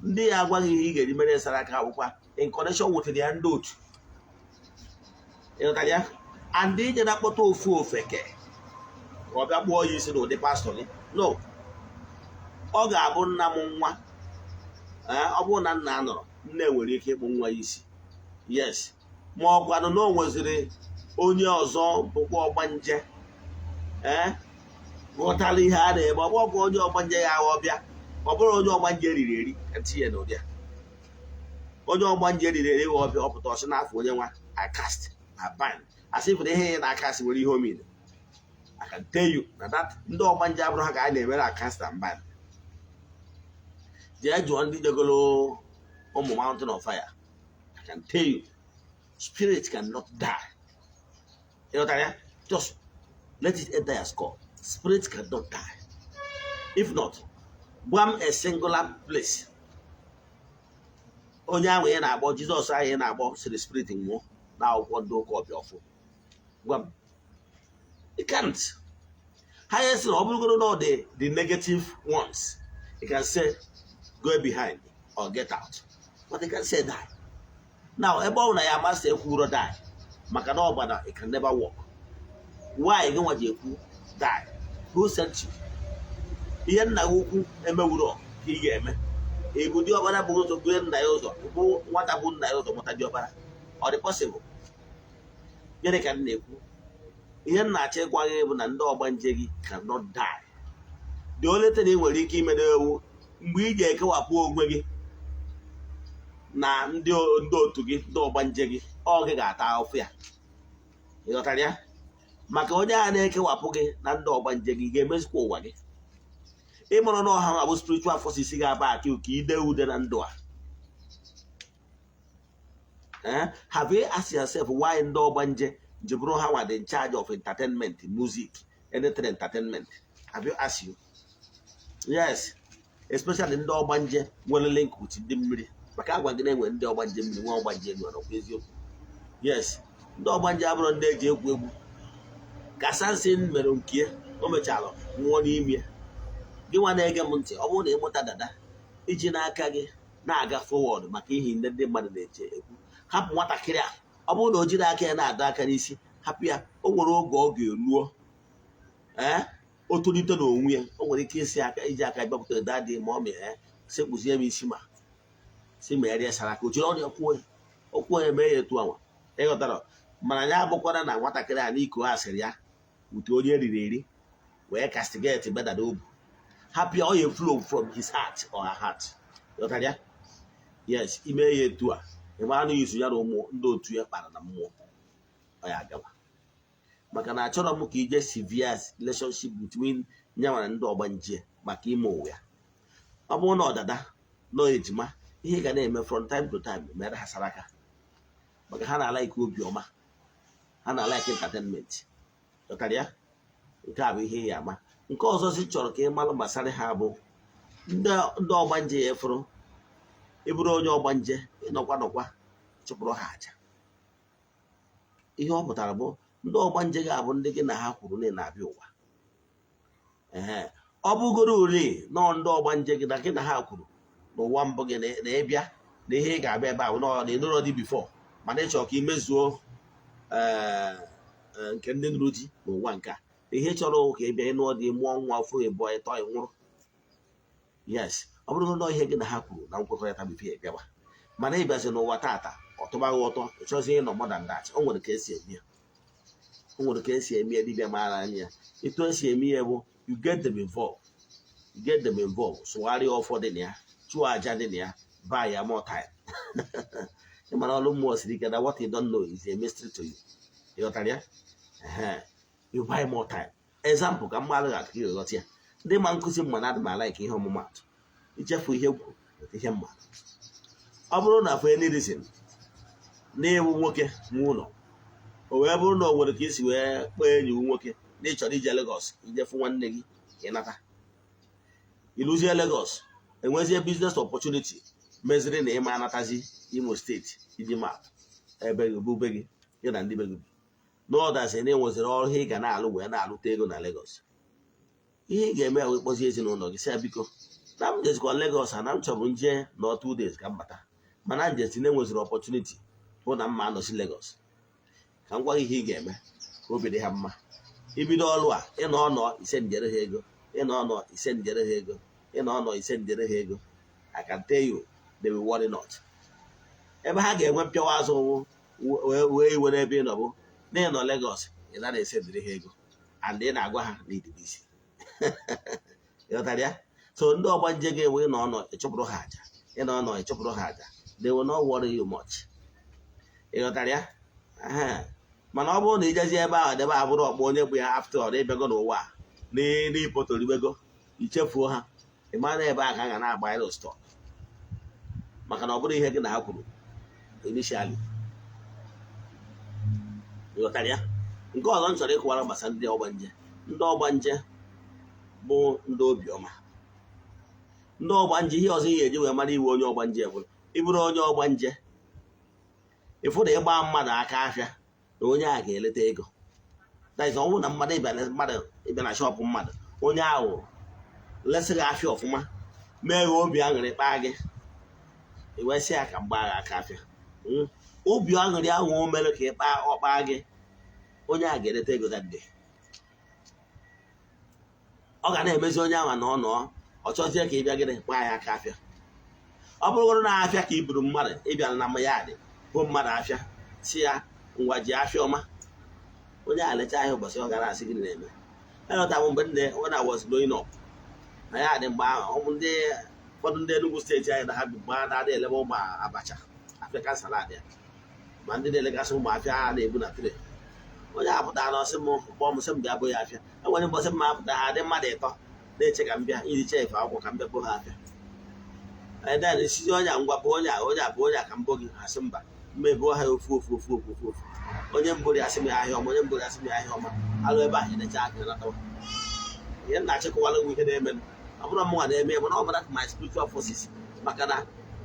ndị ya agwa gị ihe ị ga-eji mere saraka akwụkwa in connection with ya ndị otu. Ịghọtara ya? And ije na-akpọta ofu ofeke ka ọ bịa kpụọ ya isi n'ụdị pastọ gị, no. Ọ ga-abụ nna m nwa. Ọ bụrụ na nna nọrọ, nne nwere ike ịkpụ nwa ya isi, yes. Ma ọ kwanụ na o nweziri onye ọzọ bụkwa ọgbanje, ee, ghọtara ihe a na-eme. Ọ bụrụ onye ọgbanje ya aghọ bịa, ọ bụrụ onye ọgbanje riri eri ka tinye n'ụdị a, onye ọgbanje riri eri ghọ ọbịa, ọ pụta ọsị n'afọ onye nwa, "I cast, I bind," asị na ihe ya na-akasị nwere ihe o mere. I can tell you na that ndị ọgbanje abụrụ ha ka a na-emere a cast and bind. Jee jụọ ndị jegolo ụmụ Mountain of Fire. I can tell you, spirit cannot die. Ịghọtara ya? Just let it enter your skull: spirit cannot die. If not, gwa m a singular place onye ahụ ị na-agbọ, Jizọs ahụ ị na-agbọ, siri spirit nwụọ na akwụkwọ ndị ụka ọbịa ọfụ. Gwa m. You can't. Ha ya sị na ọ bụrụgoro na ọ dị the negative ones, you can say go behind or get out, but you can say die. Now, ebe ọ bụ na ya amasị ekwuro die, maka na ọ gbana, it can never work. Why gị nwa ji ekwu die? Who sent you? Ihe nna gị ukwu emewuro ka ị ga-eme. Ebu diọkpara bụ ụzọ bue nna ya ụzọ, bụ nwata bụ nna ya ụzọ mụta diọkpara. Ọ dị possible? Gịnị ka m na-ekwu? Ihe m na-achọ ịgwa gị bụ na ndị ọgbanje gị cannot die. The only thing ị nwere ike ime ewu mgbe ị ga-ekewapụ onwe gị na ndị otu gị, ndị ọgbanje gị, ọ gị ga-ata ahụfụ ya. Ị ghọtara ya? Maka onye a na-ekewapụ gị na ndị ọgbanje gị ga-emezikwa ụwa gị. Ịmụrụ na ọha bụ spiritual forces ga-aba aka ka ide ude na ndụ a. Have you asked yourself why ndị ọgbanje ji bụrụ ha nwa dị in charge of entertainment, music, anything entertainment? Have you asked you? Yes, especially ndị ọgbanje nwere link with ndị mmiri, maka agwa gị na-enwe ndị ọgbanje mmiri, nwe ọgbanje elu, ọkwa eziokwu? Yes, ndị ọgbanje abụrụ ndị eji egwu egwu. Ka Samson mere nke o mechara nwụọ n'ime ya. Gị nwa na-ege m ntị, ọ bụrụ na ịmụta dada iji n'aka gị na-aga forward maka ihi ndị mmadụ na-eche ekwu, hapụ nwatakịrị a. Ọ bụrụ na o jiri aka ya na-adọ aka n'isi, hapụ ya. O nwere oge ọ ga-eruo, ee, o tolite n'onwe ya, o nwere ike isi aka iji aka bịakwute daddy ma ọ mee sekpụzie m isi, ma si megharịa sara aka, o jiri ọnụ ya kwuo ya, o kwuo ya, mee ya etu anwa. Ịghọtara? Mana ya abụkwara na nwatakịrị a n'iko asịrị ya wute onye eriri eri wee castigate bedada obu. Hapụ ya, ọ ya flow from his heart or her heart. Ịghọtara ya? Yes, ime ya etu a, ịma anụ izu ya na ụmụ ndị otu ya kpara na mmụọ, ọ ya agawa. Maka na achọrọ m ka ije severe relationship between nyanwa na ndị ọgbanje maka ime ụwa ya. Ọ bụrụ na ọdada nọ ejima, ihe ga na-eme from time to time, mere ha saraka, maka ha na-alike obiọma, ha na-alike entertainment. Ghọtara ya? Nke a bụ ihe ya ama. Nke ọzọ si chọrọ ka ị mara gbasara ha bụ ndị ọgbanje ya efuru. Ịbụrụ onye ọgbanje, ịnọkwa nọkwa chụpụrụ ha aja. Ihe ọ pụtara bụ ndị ọgbanje ga-abụ ndị gị na ha kwuru na ị na-abịa ụwa. Ee, ọ bụgoro uri nọọ ndị ọgbanje gị na gị na ha kwuru n'ụwa mbụ gị na ịbịa na ihe ị ga-abịa ebe a bụ na ịnụrọ dị before, mana ịchọ ka imezuo nke ndị nụrụ di n'ụwa nke a. Ihe chọrọ ka ị bịa ịnụọ dị, mụọ nwa ofu, ịbụọ, ịtọ, ị nwụrụ. Yes, ọ bụrụ na ihe gị na ha kwuru na nkwekọrịta before ị bịawa, mana ịbịazi n'ụwa tata, ọ tụbaghị ụtọ, ị chọzie ịnọ more than that, o nwere ka esi eme ya. O nwere ka esi eme ya. Dibịa maara anya ya etu esi eme ya bụ you get them involved, you get them involved, sụgharịa ọfọ dị na ya, chụọ aja dị na ya, buy ya more time. Ịmara ọrụ mmụọ siri ike na what you don't know is a mystery to you. Ịghọtara ya? Ehe. You buy more time. Example ka mmadụ ga-aka ịghọta ya. Ndị ma nkụzi mma na adị m ala ihe ọmụmatụ ichefu ihe kwuru ihe mma. Ọ bụrụ na for any reason na-ewu nwoke nwe ụlọ, o wee bụrụ na o nwere ka isi wee kpọọ enyi gị nwoke na ị chọrọ ije Lagos ije fụ nwanne gị ka ị nata, ịlụzie Lagos, enwezie business opportunity meziri na ịma anatazi Imo Steeti iji maatụ ebe gị bụ be gị, gị na ndị be gị bi n'ọdazi, na enweziri ọrụ ị ga na-alụ wee na-alụta ego na Lagos. Ihe ị ga-eme wee kpọzie ezinụlọ gị, sị ya, biko, na m jezikwa Lagos a na m chọrọ nje na 2 days ka m bata, mana njesi na enweziri opportunity bụ na mma anọsi Lagos. Ka m gwa gị ihe ị ga-eme ka obi dị ha mma. Ibido ọrụ a, ịnọ ọnọ ise njere ha ego, ịnọ ọnọ ise njere ha ego, ịnọ ọnọ ise njere ha ego. I can tell you they will worry not. Ebe ha ga-enwe mpịawa azụ wee iwe n'ebe ị nọ bụ na ị nọ Lagos, ị nara esendịrị ha ego, and ị na-agwa ha na ịdị busy. Ịghọtara ya? So ndị ọgbanje ga-enwe ịnọ ọnọ ịchụpụrụ ha aja, ịnọ ọnọ ịchụpụrụ ha aja, they will not worry you much. Ịghọtara ya? Mana ọ bụrụ na ijezi ebe ahụ debe abụrụ ọkpọ onye bụ ya, after all ịbịago n'ụwa a n'ipotoriwego, ichefuo ha, ị mara na ebe a ka a ga na-agba ịrụ stọ, maka na ọ bụrụ ihe gị na ha kwuru initially. Ịghọtara ya? Nke ọzọ m chọrọ ịkọwara gbasara ndị ọgbanje: ndị ọgbanje bụ ndị obiọma. Ndị ọgbanje, ihe ọzọ ị ga-eji wee mara iwe onye ọgbanje bụ ịbụrụ onye ọgbanje, ịfụ na ịgba mmadụ aka afịa na onye a ga-eleta ego. That is, ọ bụrụ na mmadụ ịbịa na shop mmadụ, onye ahụ lesị gị afịa ọfụma, mee gị obi aṅụrị, kpaa gị, i wee sị ya ka mgba gị aka afịa. Obi aṅụrị ahụ o mere ka ịkpa ọkpa gị, onye a ga-eleta ego that day. Ọ ga na-emezi onye ahụ na ọ nọọ, ọ chọzie ka ị bịa gịnị gbaa ya aka afịa. Ọ bụrụgoro na afịa ka i buru mmadụ, ịbịara na ya dị bụ mmadụ afịa, Si ya ngwa, ji afịa ọma. Onye a lecha ahịa ụbọchị ọ gara, asị gịnị na-eme. Aghọta m mgbe nne, when I was growing up, na ya dị mgbe ahụ, ọ bụ ndị ụfọdụ ndị Enugu Steeti anyị na ha bi mgbe a na-adị elebe ụmụ abacha, African salad ya, ma ndị na-elegasị ụmụ afịa ha na-ebu na tray. Onye apụta na ọsị m kpọọ m, sị m bịa bụ ya afịa. Enwere mbọsị m apụta, ha dị mmadụ 3 na-eche ka m bịa iji chee efe akwụkwọ ka m bịa bụ ha afịa. And then sizi onye a, ngwa bụ onye a, onye a bụ onye a, ka m bụ gị. Asị mba, mmebuo ha ofu ofu ofu ofu ofu ofu. Onye mbụrụ asị m ya ahịa ọma, onye mbụrụ asị m ya ahịa ọma. Alụ ebe ahụ enecha aka natawa. Ihe m na-achịkọwala nwe ihe na-eme, ọ bụrụ mụnwa na-eme ya, mana ọ bụrụ my spiritual forces, maka na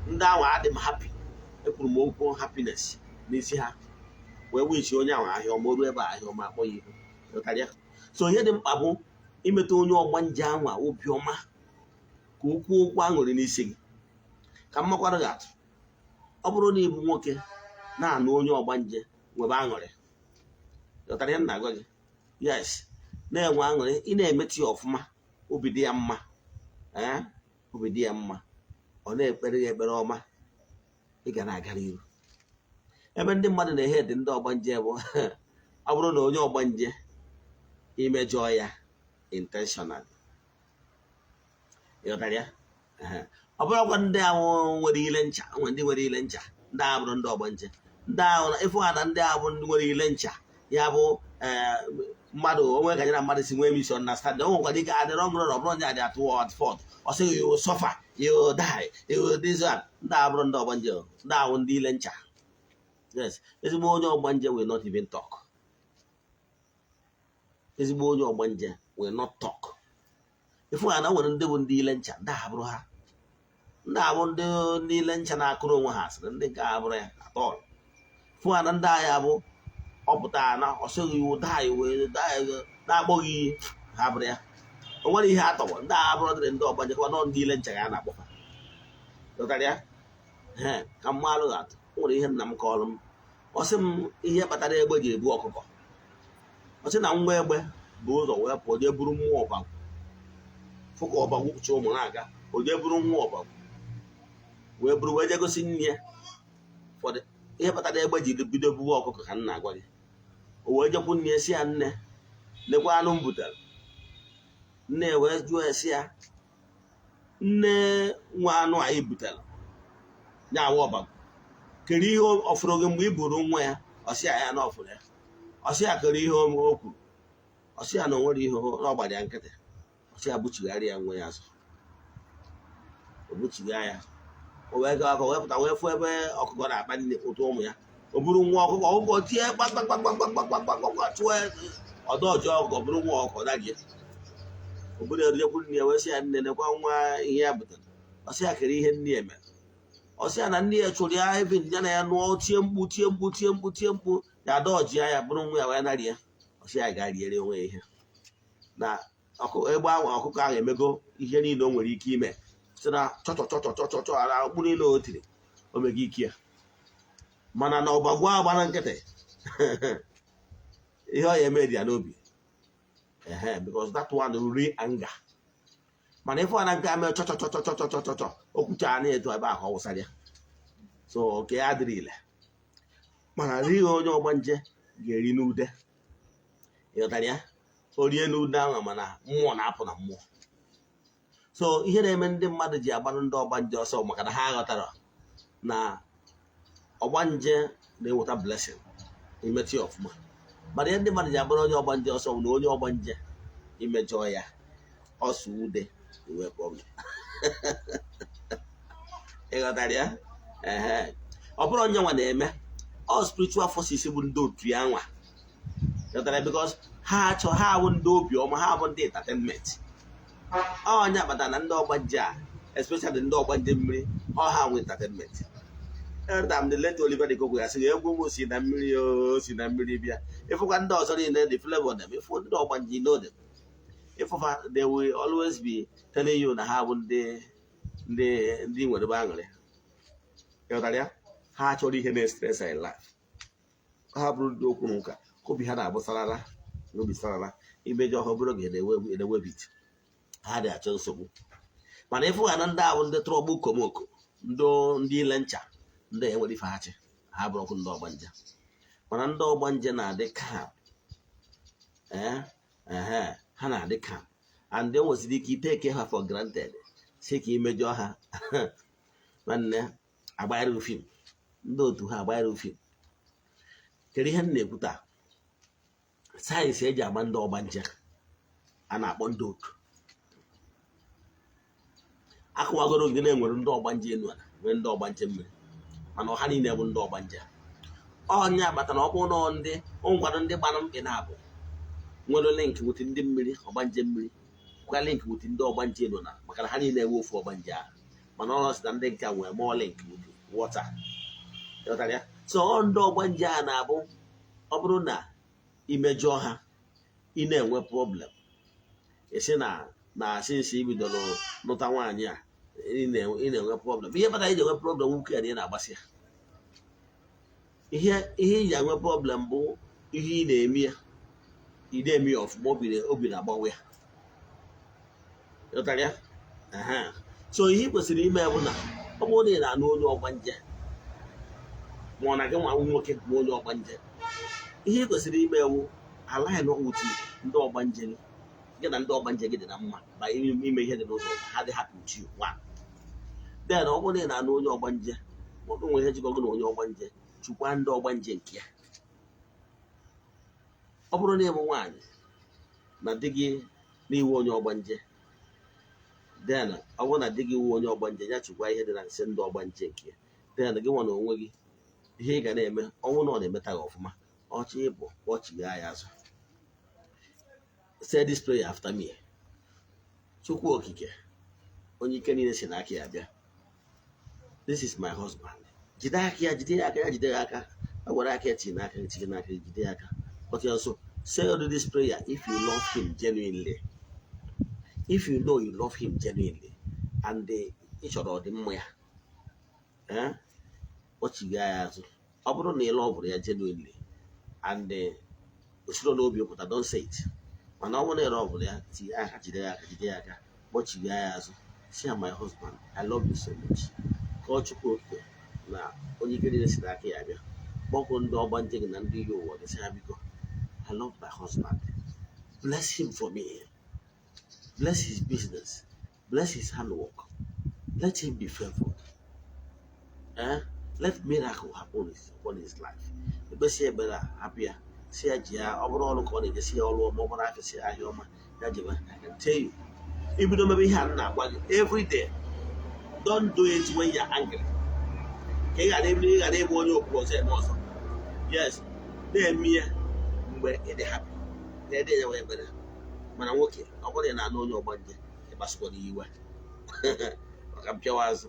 ndị ahụ adị m happy. Ekwuru m okwu happiness n'isi ha, wee wichi onye ahụ ahịa ọma. O ruo ebe a, ahịa ọma akpọ ya ihu. Ghọtara ya? So ihe dị mkpa bụ imeta onye ọgbanje ahụ obiọma, ka okwu okwu aṅụrị n'isi gị. Ka m makwara gị atụ, ọ bụrụ na ịbụ nwoke na-anụ onye ọgbanje, nwebe aṅụrị. Ghọtara ihe m na-agwa gị? Yes, na-enwe aṅụrị. Ị na-emetụ ya ọfụma, obi dị ya mma. Ee, obi dị ya mma, ọ na-ekpere ya ekpere ọma, ị ga na-aga n'iru. Ebe ndị mmadụ na-ehe dị ndị ọgbanje bụ, ọ bụrụ na onye ọgbanje imejọọ ya intentionally. Ịghọtara ya? Ehe. Ọ bụrụkwa ndị ahụ nwere ile ncha, nwere ndị nwere ile ncha, ndị ahụ bụrụ ndị ọgbanje. Ndị ahụ ịfụ ha na ndị ahụ bụ ndị nwere ile ncha, ya bụ ee, mmadụ onwe ka ya na mmadụ si nwee misunderstanding. O nwekwara ike adị wrong run, ọ bụrụ onye adị atụ at fault, ọ sịghị, "You will suffer, you will die, you will this one." Ndị ahụ bụrụ ndị ọgbanje, ndị ahụ ndị ile ncha. Yes, ezigbo onye ọgbanje will not even talk. Ezigbo onye ọgbanje will not talk. Ịfụ ha na nwere ndị bụ ndị ile ncha, ndị abụrụ ha, ndị abụ ndị ile ncha na-akụrụ onwe ha asịrị. Ndị nke a bụrụ ya atọ fụ ha na ndị agha bụ ọpụta na ọsịghị iwu die wee die, na-akpọghị iyi, ha bụrụ ya. O nwere ihe atọgbọ ndị agha bụrụ dịrị ndị ọgbanje kwa nọ ndị ile ncha ya na-akpọfa. Ghọtara ya? Ee, ka mma alụ atụ. O nwere ihe nna m kọrọ m. Ọ sị m ihe kpatara egbe ji ebu ọkụkọ. Ọ sị na nwa egbe bụ ụzọ wee pụọ jee buru mmụọ ọbagwụ, fụ ka ọbagwụ kpuchi ụmụ na-aga. O jee buru nwa ọbagwụ wee buru wee jee gosi nne ya. Ụfọdụ ihe kpatara egbe ji bido buwe ọkụkọ ka m na-agwa gị. O wee jekwu nne ya, si ya, "Nne, lekwa anụ m butere." Nne ya wee jụọ ya, si ya, "Nne, nwa anụ anyị butere ya awa ọbagwụ, kedu ihe ọ fụrụ gị mgbe i buru nwa ya?" Ọsị ya, ya na ọfụrụ ya. Ọsị ya, kere ihe o kwuru? Ọsị ya na o nwere ihe, na ọ gbara ya nkịtị. Ọsị ya buchigharị ya nwa ya azụ. O buchigha ya, o wee gaa aka wee pụta, wee fụ ebe ọkụkọ na-akpa nne ụtụ ụmụ ya. O buru nwa ọkụkọ, ọkụkọ tie kpakpakpakpakpakpakpakpa, chụọ ọdọ ọjọọ. Ọkụkọ bụrụ nwa ọkụkọ darie. O buru erujekwuru nne ya, wee sị ya, "Nne, nekwa nwa ihe ya butere." Ọsị ya, kere ihe nne ya mere? Ọsị ya na nne ya chụrụ ya ebe ya na ya nụọ, tie mkpu, tie mkpu, tie mkpu, tie mkpu, ya dọji ya, bụrụ nwa ya wee narị ya. Ọsị ya gaa riere onwe ya ihe na egbe ahụ. Ọkụkọ ahụ emego ihe niile o nwere ike ime, site na chọchọ chọchọ chọchọ chọchọ ara mkpu niile o tiri, o mego ike ya. Mana na ọgbagwo ahụ gbara nkịtị, ihe ọ ya eme dị ya n'obi. Ehe, because that one will real anger. Mana ife ọ na nke a mee chọchọ chọchọ chọchọ chọchọ chọ, okwucha na etu ebe ahụ ọ wụsara ya. So nke ya adịrị ile, mana righị onye ọgbanje ga-eri n'ude. Ịghọtara ya? O rie n'ude ahụ, mana mmụọ na-apụ na mmụọ. So ihe na-eme ndị mmadụ ji agbarụ ndị ọgbanje ọsọ, maka na ha ghọtara na ọgbanje na-eweta blessing imetụ ya ọfụma. Mana ihe ndị mmadụ ji agbara onye ọgbanje ọsọ bụ na onye ọgbanje imejọ ya, ọsọ ude iwe problem. Ịghọtara ya? Ehe, ọ bụrụ onye nwa na-eme all spiritual forces bụ ndị otu ya nwa. Ịghọtara? Because ha achọ, ha bụ ndị obi ọma, ha bụ ndị entertainment. Onye akpata na ndị ọgbanje a, especially ndị ọgbanje mmiri, ọ ha nwe entertainment. Elda m, the late Oliver De Coque, ya sị egwu m si na mmiri, o si na mmiri bịa. Ịfụkwa ndị ọzọ niile, the flavor them. Ịfụ ndị ọgbanje, you know them. Ịfụfa, they will always be telling you na ha bụ ndị nwere ebe aṅụrị. Ịghọtara ya? Ha chọrọ ihe na-stress in life. Ha bụrụ ndị okwu na ụka, obi ha na-abụ sarara n'obi sarara. Imejọ ha obere oge, na-ewebit ha dị achọ nsogbu. Mana ịfụ ha na ndị ahụ, ndị trouble komoko, ndị ile ncha, ndị enwere ife ha chi ha bụrụkwu ndị ọgbanje. Mana ndị ọgbanje na-adị calm. Ee, ehe, ha na-adị calm and e nwesịrị ike iteke ha for granted, si ka imejọ ha. Nwanne, agbanyere film, ndị otu ha agbanyere film. Kedu ihe m na-ekwu taa? Signs eji ama ndị ọgbanje a na-akpọ ndị otu. Akụwagoro gị na-enwere ndị ọgbanje elu ala, nwee ndị ọgbanje mmiri, mana ọha niile bụ ndị ọgbanje. Ọnya kpatara ọ bụrụ na ndị nkwado, ndị gbara mkpị na-abụ nwere link with ndị mmiri, ọgbanje mmiri kwa link with ndị ọgbanje elu na, maka na ha niile ewe ofu ọgbanje ahụ, mana ọ sị na ndị nke a nwere more link with water. Ịghọtara ya? So ọ ndị ọgbanje a na-abụ ọ bụrụ na imejọ ha, ị na-enwe problem, esi na since i bidoro nụta nwaanyị a, ị na-enwe problem. Ihe kpatara iji enwe problem, nwoke a na ị na-agbasi ya ihe iji enwe problem bụ ihe ị na-eme ya, ị na-eme ya ọfụma, obi na-agbanwe ya. Ịghọtara ya? Aha. So ihe ị kwesịrị ime bụ na ọ bụrụ na ị na-anụ onye ọgbanje, ma ọ na gị nwa nwoke bụ onye ọgbanje, ihe ị kwesịrị ime wụ align with ndị ọgbanje gị. Gị na ndị ọgbanje gị dị na mma ma ime ihe dị n'ụzọ ha dị happy with you. One, then ọ bụrụ na ị na-anụ onye ọgbanje, ma ọ bụ nwere ihe jikọ gị na onye ọgbanje, chukwa ndị ọgbanje nke ya. Ọ bụrụ na ị bụ nwaanyị na di gị n'iwu onye ọgbanje, then ọ bụrụ na di gị wu onye ọgbanje, ya chukwa ihe dị na nsị ndị ọgbanje nke ya. Then gị nwa na onwe gị, ihe ị ga na-eme, ọnwụ na ọ na-emeta gị ọfụma, ọchị ịbụ ọchịgha ya azụ. Say this prayer after me. Chukwu Okike, onye ike niile si n'aka ya bịa, this is my husband. Jide aka ya, jide ya aka ya, jide ya aka. O were aka ya tinye n'aka gị, tinye n'aka gị, jide ya aka. But also say all this prayer if you love him genuinely, if you know you love him genuinely and ị chọrọ ọdịmma ya. Eh, kpọchiga ya azụ. Ọ bụrụ na ị lọvụrụ ya genuinely and osiro n'obi pụta, don't say it. Mana ọ bụrụ na ị lọvụrụ ya, tinye aka, jide ya aka, jide ya aka, kpọchiga ya azụ, si ya, "My husband, I love you so much." Ka ọ Chukwu Okike na onye ike niile si n'aka ya bịa, kpọkụ ndị ọgbanje gị na ndị iyi ụwa gị, sị ha, "Biko, I love my husband. Bless him for me. Bless his business. Bless his handwork. Let him be favored. Eh? Let miracle happen upon his life." Ekpesi ekpere a, hapụ ya, si ya ji ya. Ọ bụrụ ọrụ ka ọ na-eje, si ya ọrụ ọma. Ọ bụrụ afịa, si ya ahịa ọma, ya jebe. I can tell you, ibido mebe ihe a m na-agwa gị every day. Don't do it when you're angry, ka ị ghara ịbụ, ị ghara ịbụ onye okwu ọzọ eme ọzọ. Yes, na-eme ya mgbe ị dị happy, na-ede ya wee ekpere. Mana nwoke, ọ bụrụ na ị na-anụ onye ọgbanje, ịkpasukwara ya iwe maka mpịawa azụ.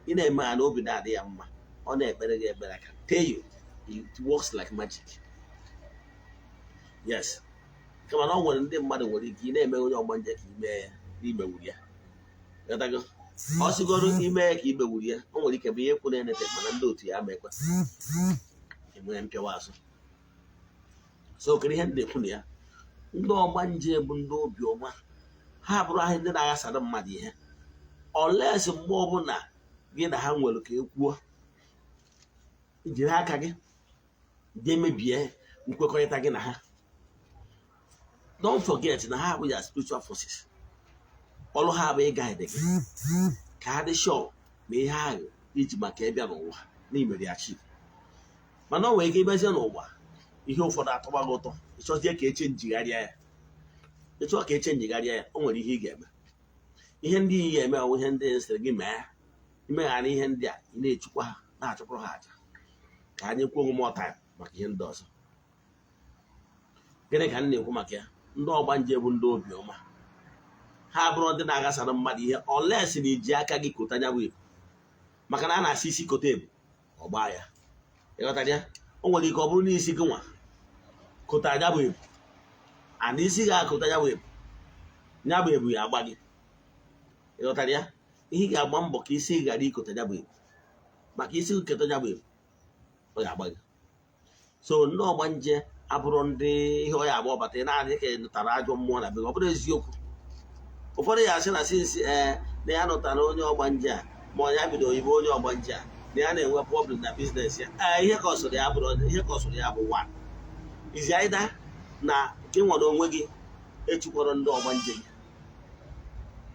Ị na-eme ha na obi na-adị ya mma, ọ na-ekpere gị ekpere. I can tell you, it works like magic. Yes, kama na ọ nwere ndị mmadụ nwere ike ị na-eme onye ọgbanje ka ime ya n'imewuru ya. Ghọtago? Ọ sịgoro ime ya ka imewuru ya, o nwere ike bụ ihe kwu na-enete, mana ndị otu ya ama ekwe enwere mpịawa azụ. So kedu ihe m na-ekwu na ya? Ndị ọgbanje bụ ndị obiọma. Ha bụrụ ahụ ndị na-aghasara mmadụ ihe, unless mgbe ọbụla gị na ha nwere ka e kwuo, jiri aka gị jee mebie nkwekọrịta gị na ha. Don't forget na ha bụ ya spiritual forces. Ọrụ ha bụ ịguide gị ka ha dị sure na ihe ahụ iji maka ịbịa n'ụwa na imere ya achieve. Mana ọ nwere ike ịbịazie n'ụwa, ihe ụfọdụ atọgba gị ụtọ, ịchọzie ka eche njigharịa ya. Ịchọ ka eche njigharịa ya, o nwere ihe ị ga-eme. Ihe ndị ị ga-eme ọ bụ ihe ndị sịrị gị mee. Imeghara ihe ndị a, ị na-echukwa ha, na-achụpụrụ ha aja. Ka anyị kwuo onwe more time maka ihe ndị ọzọ. Gịnị ka m na-ekwu maka ya? Ndị ọgbanje bụ ndị obiọma. Ha bụrụ ndị na-aghasara mmadụ ihe, unless na iji aka gị kota nya bụ ebu, maka na a na-asị isi kote ebu, ọ gbaa ya. Ịghọtara ya? O nwere ike ọ bụrụ n'isi gị nwa kota anya bụ ebu, and isi gị akụta ya bụ ebu, ya bụ ebu ya agba gị. Ịghọtara ya? Ihe ị ga-agba mbọ ka isi gị ghara ikota ya bụ ebu, maka isi gị keta ya bụ ebu, ọ ga-agba gị. So ndị ọgbanje abụrụ ndị ihe ọ ya agba ọbata ị na-adị ka ị nụtara ajọ mmụọ na be gị. Ọ bụrụ eziokwu, ụfọdụ ya asị na since ee na ya nụtara onye ọgbanje a, ma ọ ya bido oyibo onye ọgbanje a. Na ya na-enwe problem na business ya. Ee, ihe ka ọ sọrọ ya bụrụ, ihe ka ọ sọrọ ya bụ, one is either na gị nwere onwe gị echukwara ndị ọgbanje gị.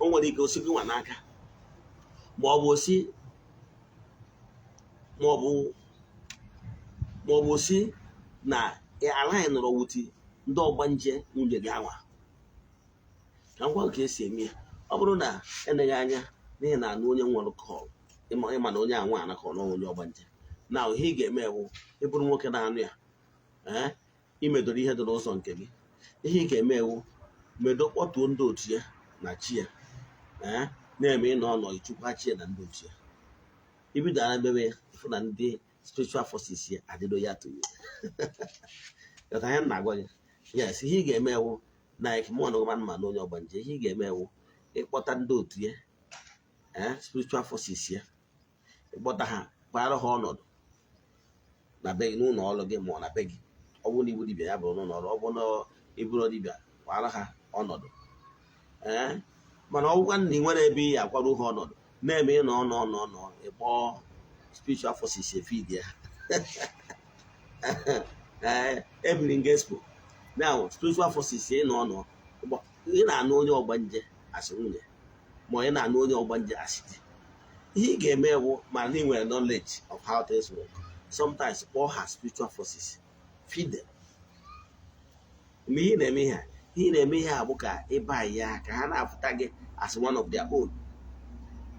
O nwere ike osi gị nwa n'aka, ma ọ bụ osi ma ọ bụ osi na alaghị nọrọ wuti ndị ọgbanje nwunye gị anwa. Ka m gwa gị ka esi eme ya. Ọ bụrụ na eneghị anya n'ihi na anụ onye nwere call, ịma na onye anwa anakọ na onye ọgbanje na ihe ị ga-eme bụ ịbụrụ nwoke na-anụ ya, ee, imedoro ihe dị n'ụzọ nke gị. Ihe ị ga-eme ewu, medo kpọtuo ndị otu ya na chi ya, ee, na-eme ịnọ ọnọ ichukwa chi ya na ndị otu ya. Ibido ara mebe ya, ịfụ na ndị spiritual forces ya adịdo ya to you. Ghọta ihe m na-agwa gị? Yes, ihe ị ga-eme ewu, like mụ na ọgba ma na onye ọgbanje, ihe ị ga-eme ewu ịkpọta ndị otu ya, ee, spiritual forces ya, ịkpọta ha, kwara ha ọnọdụ na be gị, n'ụlọ ọrụ gị, ma ọ na be gị. Ọ bụrụ na ibu dibịa, ya bụrụ n'ụlọ ọrụ. Ọ bụrụ na ịbụrụ dibịa, kwara ha ọnọdụ. Ee, mana ọ bụkwa na ị nwere ebe ị akwado ha ọnọdụ, na-eme ịnọ nọ nọ nọ, ịkpọ spiritual forces efid ya. Ee, ebiri nga expo now, spiritual forces ịnọ nọ, ị na-anụ onye ọgbanje asị nwunye, ma ị na-anụ onye ọgbanje asị di, ihe ị ga-eme bụ, ma na ị nwere knowledge of how things work, sometimes kpọọ ha spiritual forces, feed them. Mgbe ihe ị na-eme ihe a, ihe ị na-eme ihe a bụ ka ịba ya ka ha na-afụta gị as one of their own.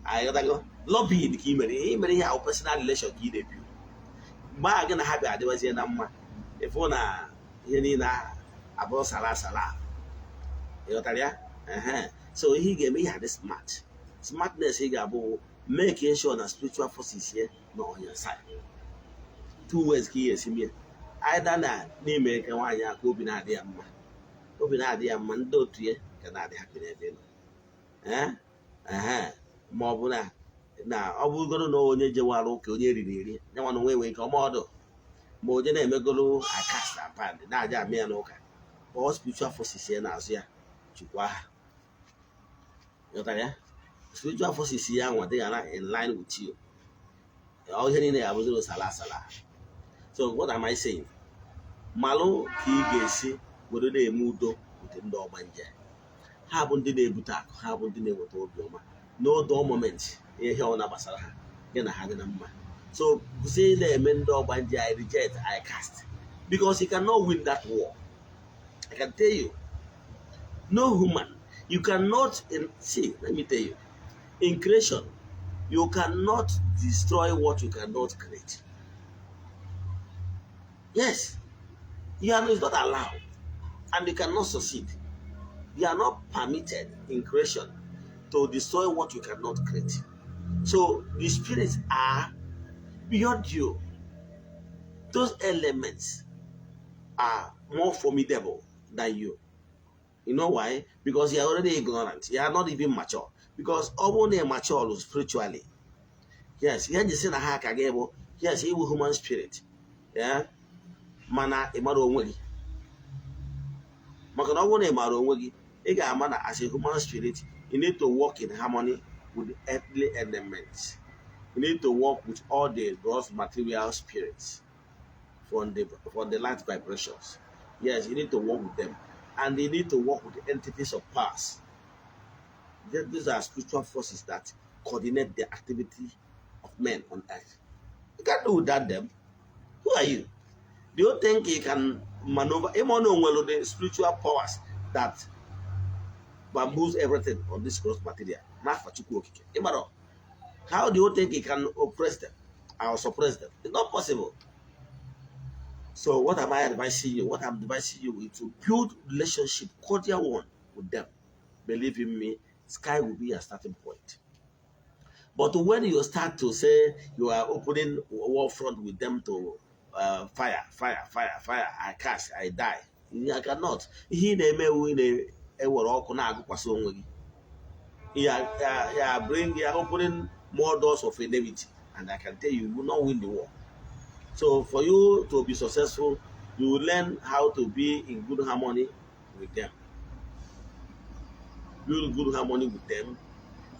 Aghọtago? Lobbying ka ị mere. Ihe ị mere ihe ahụ, personal relation ka ị na-ebi. Mgbe ahụ gị na ha bịa adịwazie na mma, ịfụ na ihe niile ahụ abụrụ sala sala. Ịghọtara ya? Ehe. So ihe ị ga-eme, ihe adị smart. Smartness ị ga-abụ, make sure na spiritual forces ya nọ on your side. Two ways ka ị ga-esi mie: either na n'ime ka nwaanyị a ka obi na-adị ya mma, obi na-adị ya mma, ndị otu ya ga na-adị happy n'ebe ị nọ. Ee, ehe, ma ọ bụ na ọ bụrụgoro na onye jewara ụka, onye riri eri ya nwa na onwe nwere ike ọma ọdụ, ma onye na-emegoro akast apand na-aja amị ya n'ụka, all spiritual forces ya na-azụ ya, chukwa ha. Ghọtara ya? Spiritual forces ya nwa dị ya na in line with you. Ọ ihe niile ya abụziro sala sala. So what am I saying? Malụ ka ị ga-esi were na-eme udo with ndị ọgbanje. Ha bụ ndị na-ebute akụ, ha bụ ndị na-eweta obiọma. No dull moment. Ihe ọbụla gbasara ha, gị na ha dị na mma. So kwụsị ị na-eme ndị ọgbanje "I reject, I cast," because you cannot win that war. I can tell you, no human, you cannot see, let me tell you, in creation, you cannot destroy what you cannot create. Yes, you are, it's not allowed, and you cannot succeed. You are not permitted in creation to destroy what you cannot create. So the spirits are beyond you. Those elements are more formidable than you. You know why? Because you are already ignorant. You are not even mature. Because ọ bụrụ na ị mature spiritually, yes, ihe nji sị na ha aka gị bụ, yes, iwu human spirit, yeah, mana ị mara onwe gị. Maka na ọ bụrụ na ị mara onwe gị, ị ga-ama na as a human spirit, you need to work in harmony with the earthly elements. You need to work with all the gross material spirits from the light vibrations. Yes, you need to work with them. And you need to work with the entities of powers. These are spiritual forces that coordinate the activity of men on earth. You can't do without them. Who are you? Do you think you can maneuver? Even the spiritual powers that bamboos everything on this gross material. N'afa Chukwu Okike. Ịmara, how do you think you can oppress them or suppress them? It's not possible. So what am I advising you? What I'm advising you is to build relationship, cordial one with them. Believe in me, sky will be your starting point. But when you start to say you are opening war front with them to fire, fire, fire, fire, I cast, I die. You cannot. Ihe ị na-eme ewu, ị na-ewere ọkụ na-agụkwasị onwe gị. You are bring, you are opening more doors of enmity, and I can tell you, you will not win the war. So for you to be successful, you will learn how to be in good harmony with them. Build good harmony with them,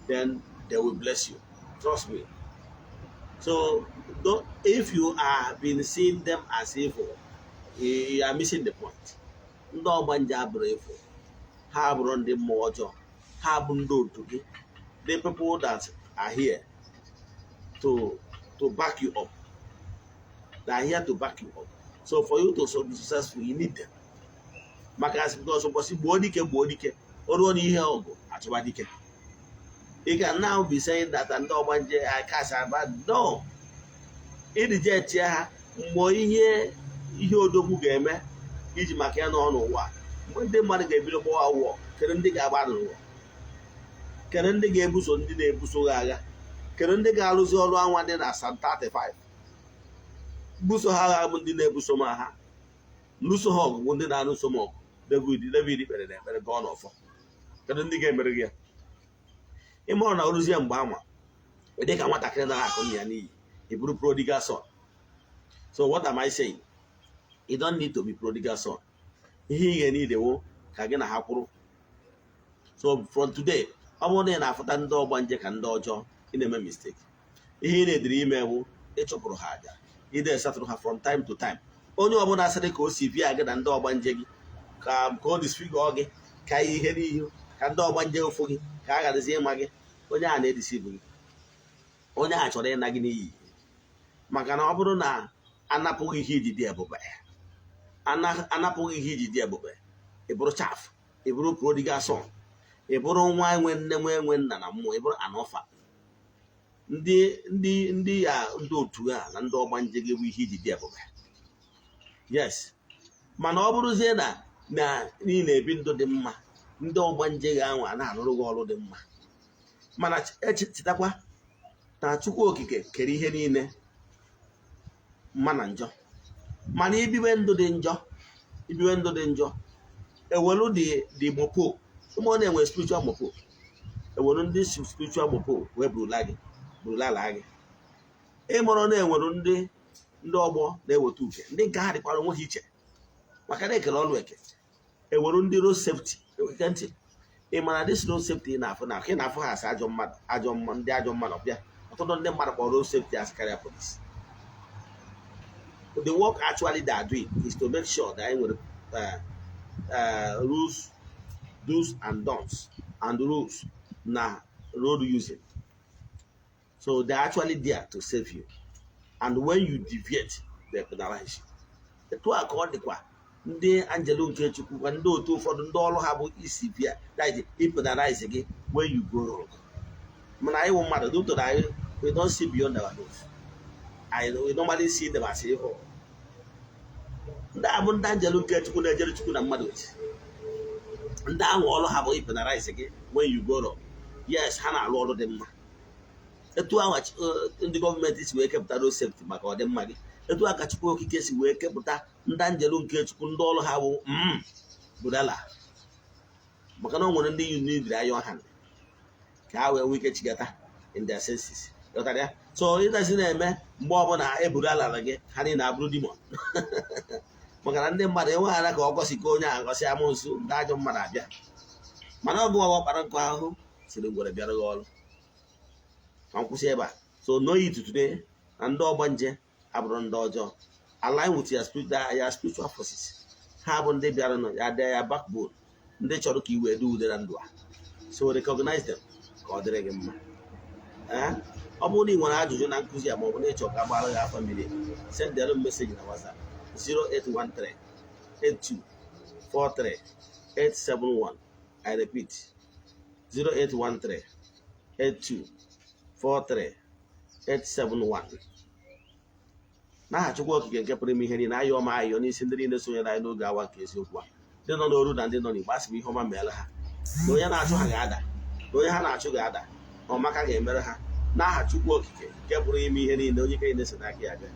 then they will bless you. Trust me. So if you are been seeing them as evil, you are missing the point. Ndị ọgbanje abụrụ evil, ha abụrụ ndị mmụọ ọjọọ, ha bụ ndị otu gị, the people that are here to back you up. They are here to back you up. So for you to be successful, you need them, maka because ụbọchị gbuo dike, gbuo dike, o ruo n'ihe ọgụ, achụba dike. You can now be saying that ndị ọgbanje I cast about no ireject ha. Mgbe ihe odogwu ga-eme iji maka ya nọ n'ụwa, mgbe ndị mmadụ ga-ebido gbawa ụwọ, kedu ndị ga-agba n'ụwa? Kedu ndị ga-ebuso ndị na-ebuso ha agha? Kedu ndị ga-arụzi ọrụ anwa dị na Psalm 35? Buso ha agha bụ ndị na-ebuso m agha, lụso ha ọgụ bụ ndị na-alụso m ọgụ. David kpere na ekpere gọọ n'ọfọ. Kedu ndị ga-emere gị ya? Ịmụrụ na ọrụzie mgbe anwa dị ka nwatakịrị nara akụ nna ya n'iyi, ị bụrụ prodigal son. So what am I saying? You don't need to be prodigal son. Ihe ị ga-enidewo ka gị na ha kwụrụ. So from today, ọ bụrụ na ị na-afụta ndị ọgbanje ka ndị ọjọọ, ị na-eme mistake. Ihe ị na-ediri ime bụ ịchụpụrụ ha aja, ide esatụrụ ha from time to time. Onye ọbụla sịrị ka o si bịa gị na ndị ọgbanje gị, ka o disfigure gị, ka ihe n'ihu ka ndị ọgbanje ụfụ gị, ka a gharazie ịma gị, onye a na-edeceive gị, onye a chọrọ ịna gị n'iyi. Maka na ọ bụrụ na anapụghị ihe iji dị ebube, anapụghị ihe iji dị ebube, ị bụrụ chaff, ị bụrụ prodigal son, ị bụrụ nwa enwe nne, nwa enwe nna na mmụọ, ị bụrụ an orphan. Ndị ya, ndị otu a na ndị ọgbanje gị bụ ihe iji dị ebube, yes. Mana ọ bụrụzie na ị na-ebi ndụ dị mma, ndị ọgbanje gị ahụ a na-arụrụ gị ọrụ dị mma. Mana chetakwa na Chukwu Okike kere ihe niile, mma na njọ. Mana ibiwe ndụ dị njọ, ibiwe ndụ dị njọ, ewelu the mopo ụmụ ọ na-enwe spiritual mopo, ewelu ndị spiritual mopo wee burula gị, burula ala gị. Ịmụrụ na enwere ndị ọgbọ na-eweta uke, ndị nke ha dịkwara onwe ha iche, maka na ekele ọlụ eke. Ewelu ndị road safety eke ntị. Ị mara this road safety na-afụ na ị na-afụ ha asị ajọ mmadụ, ajọ ndị ajọ mmadụ bịa. Ọtụtụ ndị mmadụ kpọrọ road safety as karịa police. The work actually they are doing is to make sure that anyị nwere rules, do's and don'ts and rules na road using. So they're actually there to save you, and when you deviate, they penalize you. Etu a ka ọ dịkwa ndị angelo nke Chukwu kwa, ndị otu ụfọdụ, ndị ọrụ ha bụ isi bịa, that is penalize gị when you go wrong. Mana anyị wụ mmadụ, due to na anyị, we don't see beyond our nose. We normally see them as evil. Ndị a bụ ndị angelo nke Chukwu na-ejere Chukwu na mmadụ ozi. Ndị ahụ ọrụ ha bụ penalize gị when you go wrong. Yes, ha na-arụ ọrụ dị mma. Etu ahụ ndị gọọmenti si wee kepụta road safety maka ọdịmma gị, etu a ka Chukwu Okike si wee kepụta ndị angelo nke Chukwu, ndị ọrụ ha bụ budala, maka na o nwere ndị you need iron hand ka ha wee nwee ike chigata in their senses. Ghọtara ya? So ịdazi na-eme mgbe ọbụla eburu ala gị, ha niile abụrụ demon, maka na ndị mmadụ enweghara ka ọ gọsika onye a gọsị amụnsụ, ndị ajọ mmadụ abịa. Mana ọ bụ ọgbọ kpara nkụ ahụhụ siri ngwere bịara gị ọrụ. Ka m kwụsị ebe a. So know it today na ndị ọgbanje abụrụ ndị ọjọọ. Align with your spiritual forces. Ha bụ ndị bịara nọ ya dị ya backbone, ndị chọrọ ka i wee dị ude na ndụ a. So recognize them ka ọ dịrị gị mma. Ee, ọ bụrụ na ị nwere ajụjụ na nkụzi a, ma ọ bụ na ịchọ ka agbara gị afa mmiri, send them message na WhatsApp 0813 82 43 871. I repeat, 0813 82 43 871. N'aha Chukwu Okike nke pụrụ ime ihe niile, ayọ ọma ayọ n'isi ndị niile sonyere anyị n'oge awa nke eziokwu a, ndị nọ n'oru na ndị nọ n'Igbo, asị m ihe ọma meela ha, na onye na-achụ ha ga-ada, na onye ha na-achụ ga-ada, na ọmaka ga-emere ha, n'aha Chukwu Okike nke pụrụ ime ihe niile, onye ike niile si n'aka ya bịa.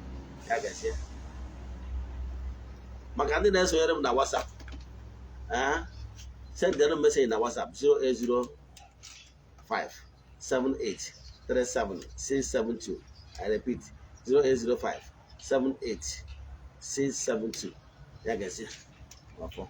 Ya gazie. Maka ndị na-esonyere m na WhatsApp, ee, sendere m message na WhatsApp 0805 78 37 672. I repeat, 0805 78 672. Ya gazie. Ọfọ.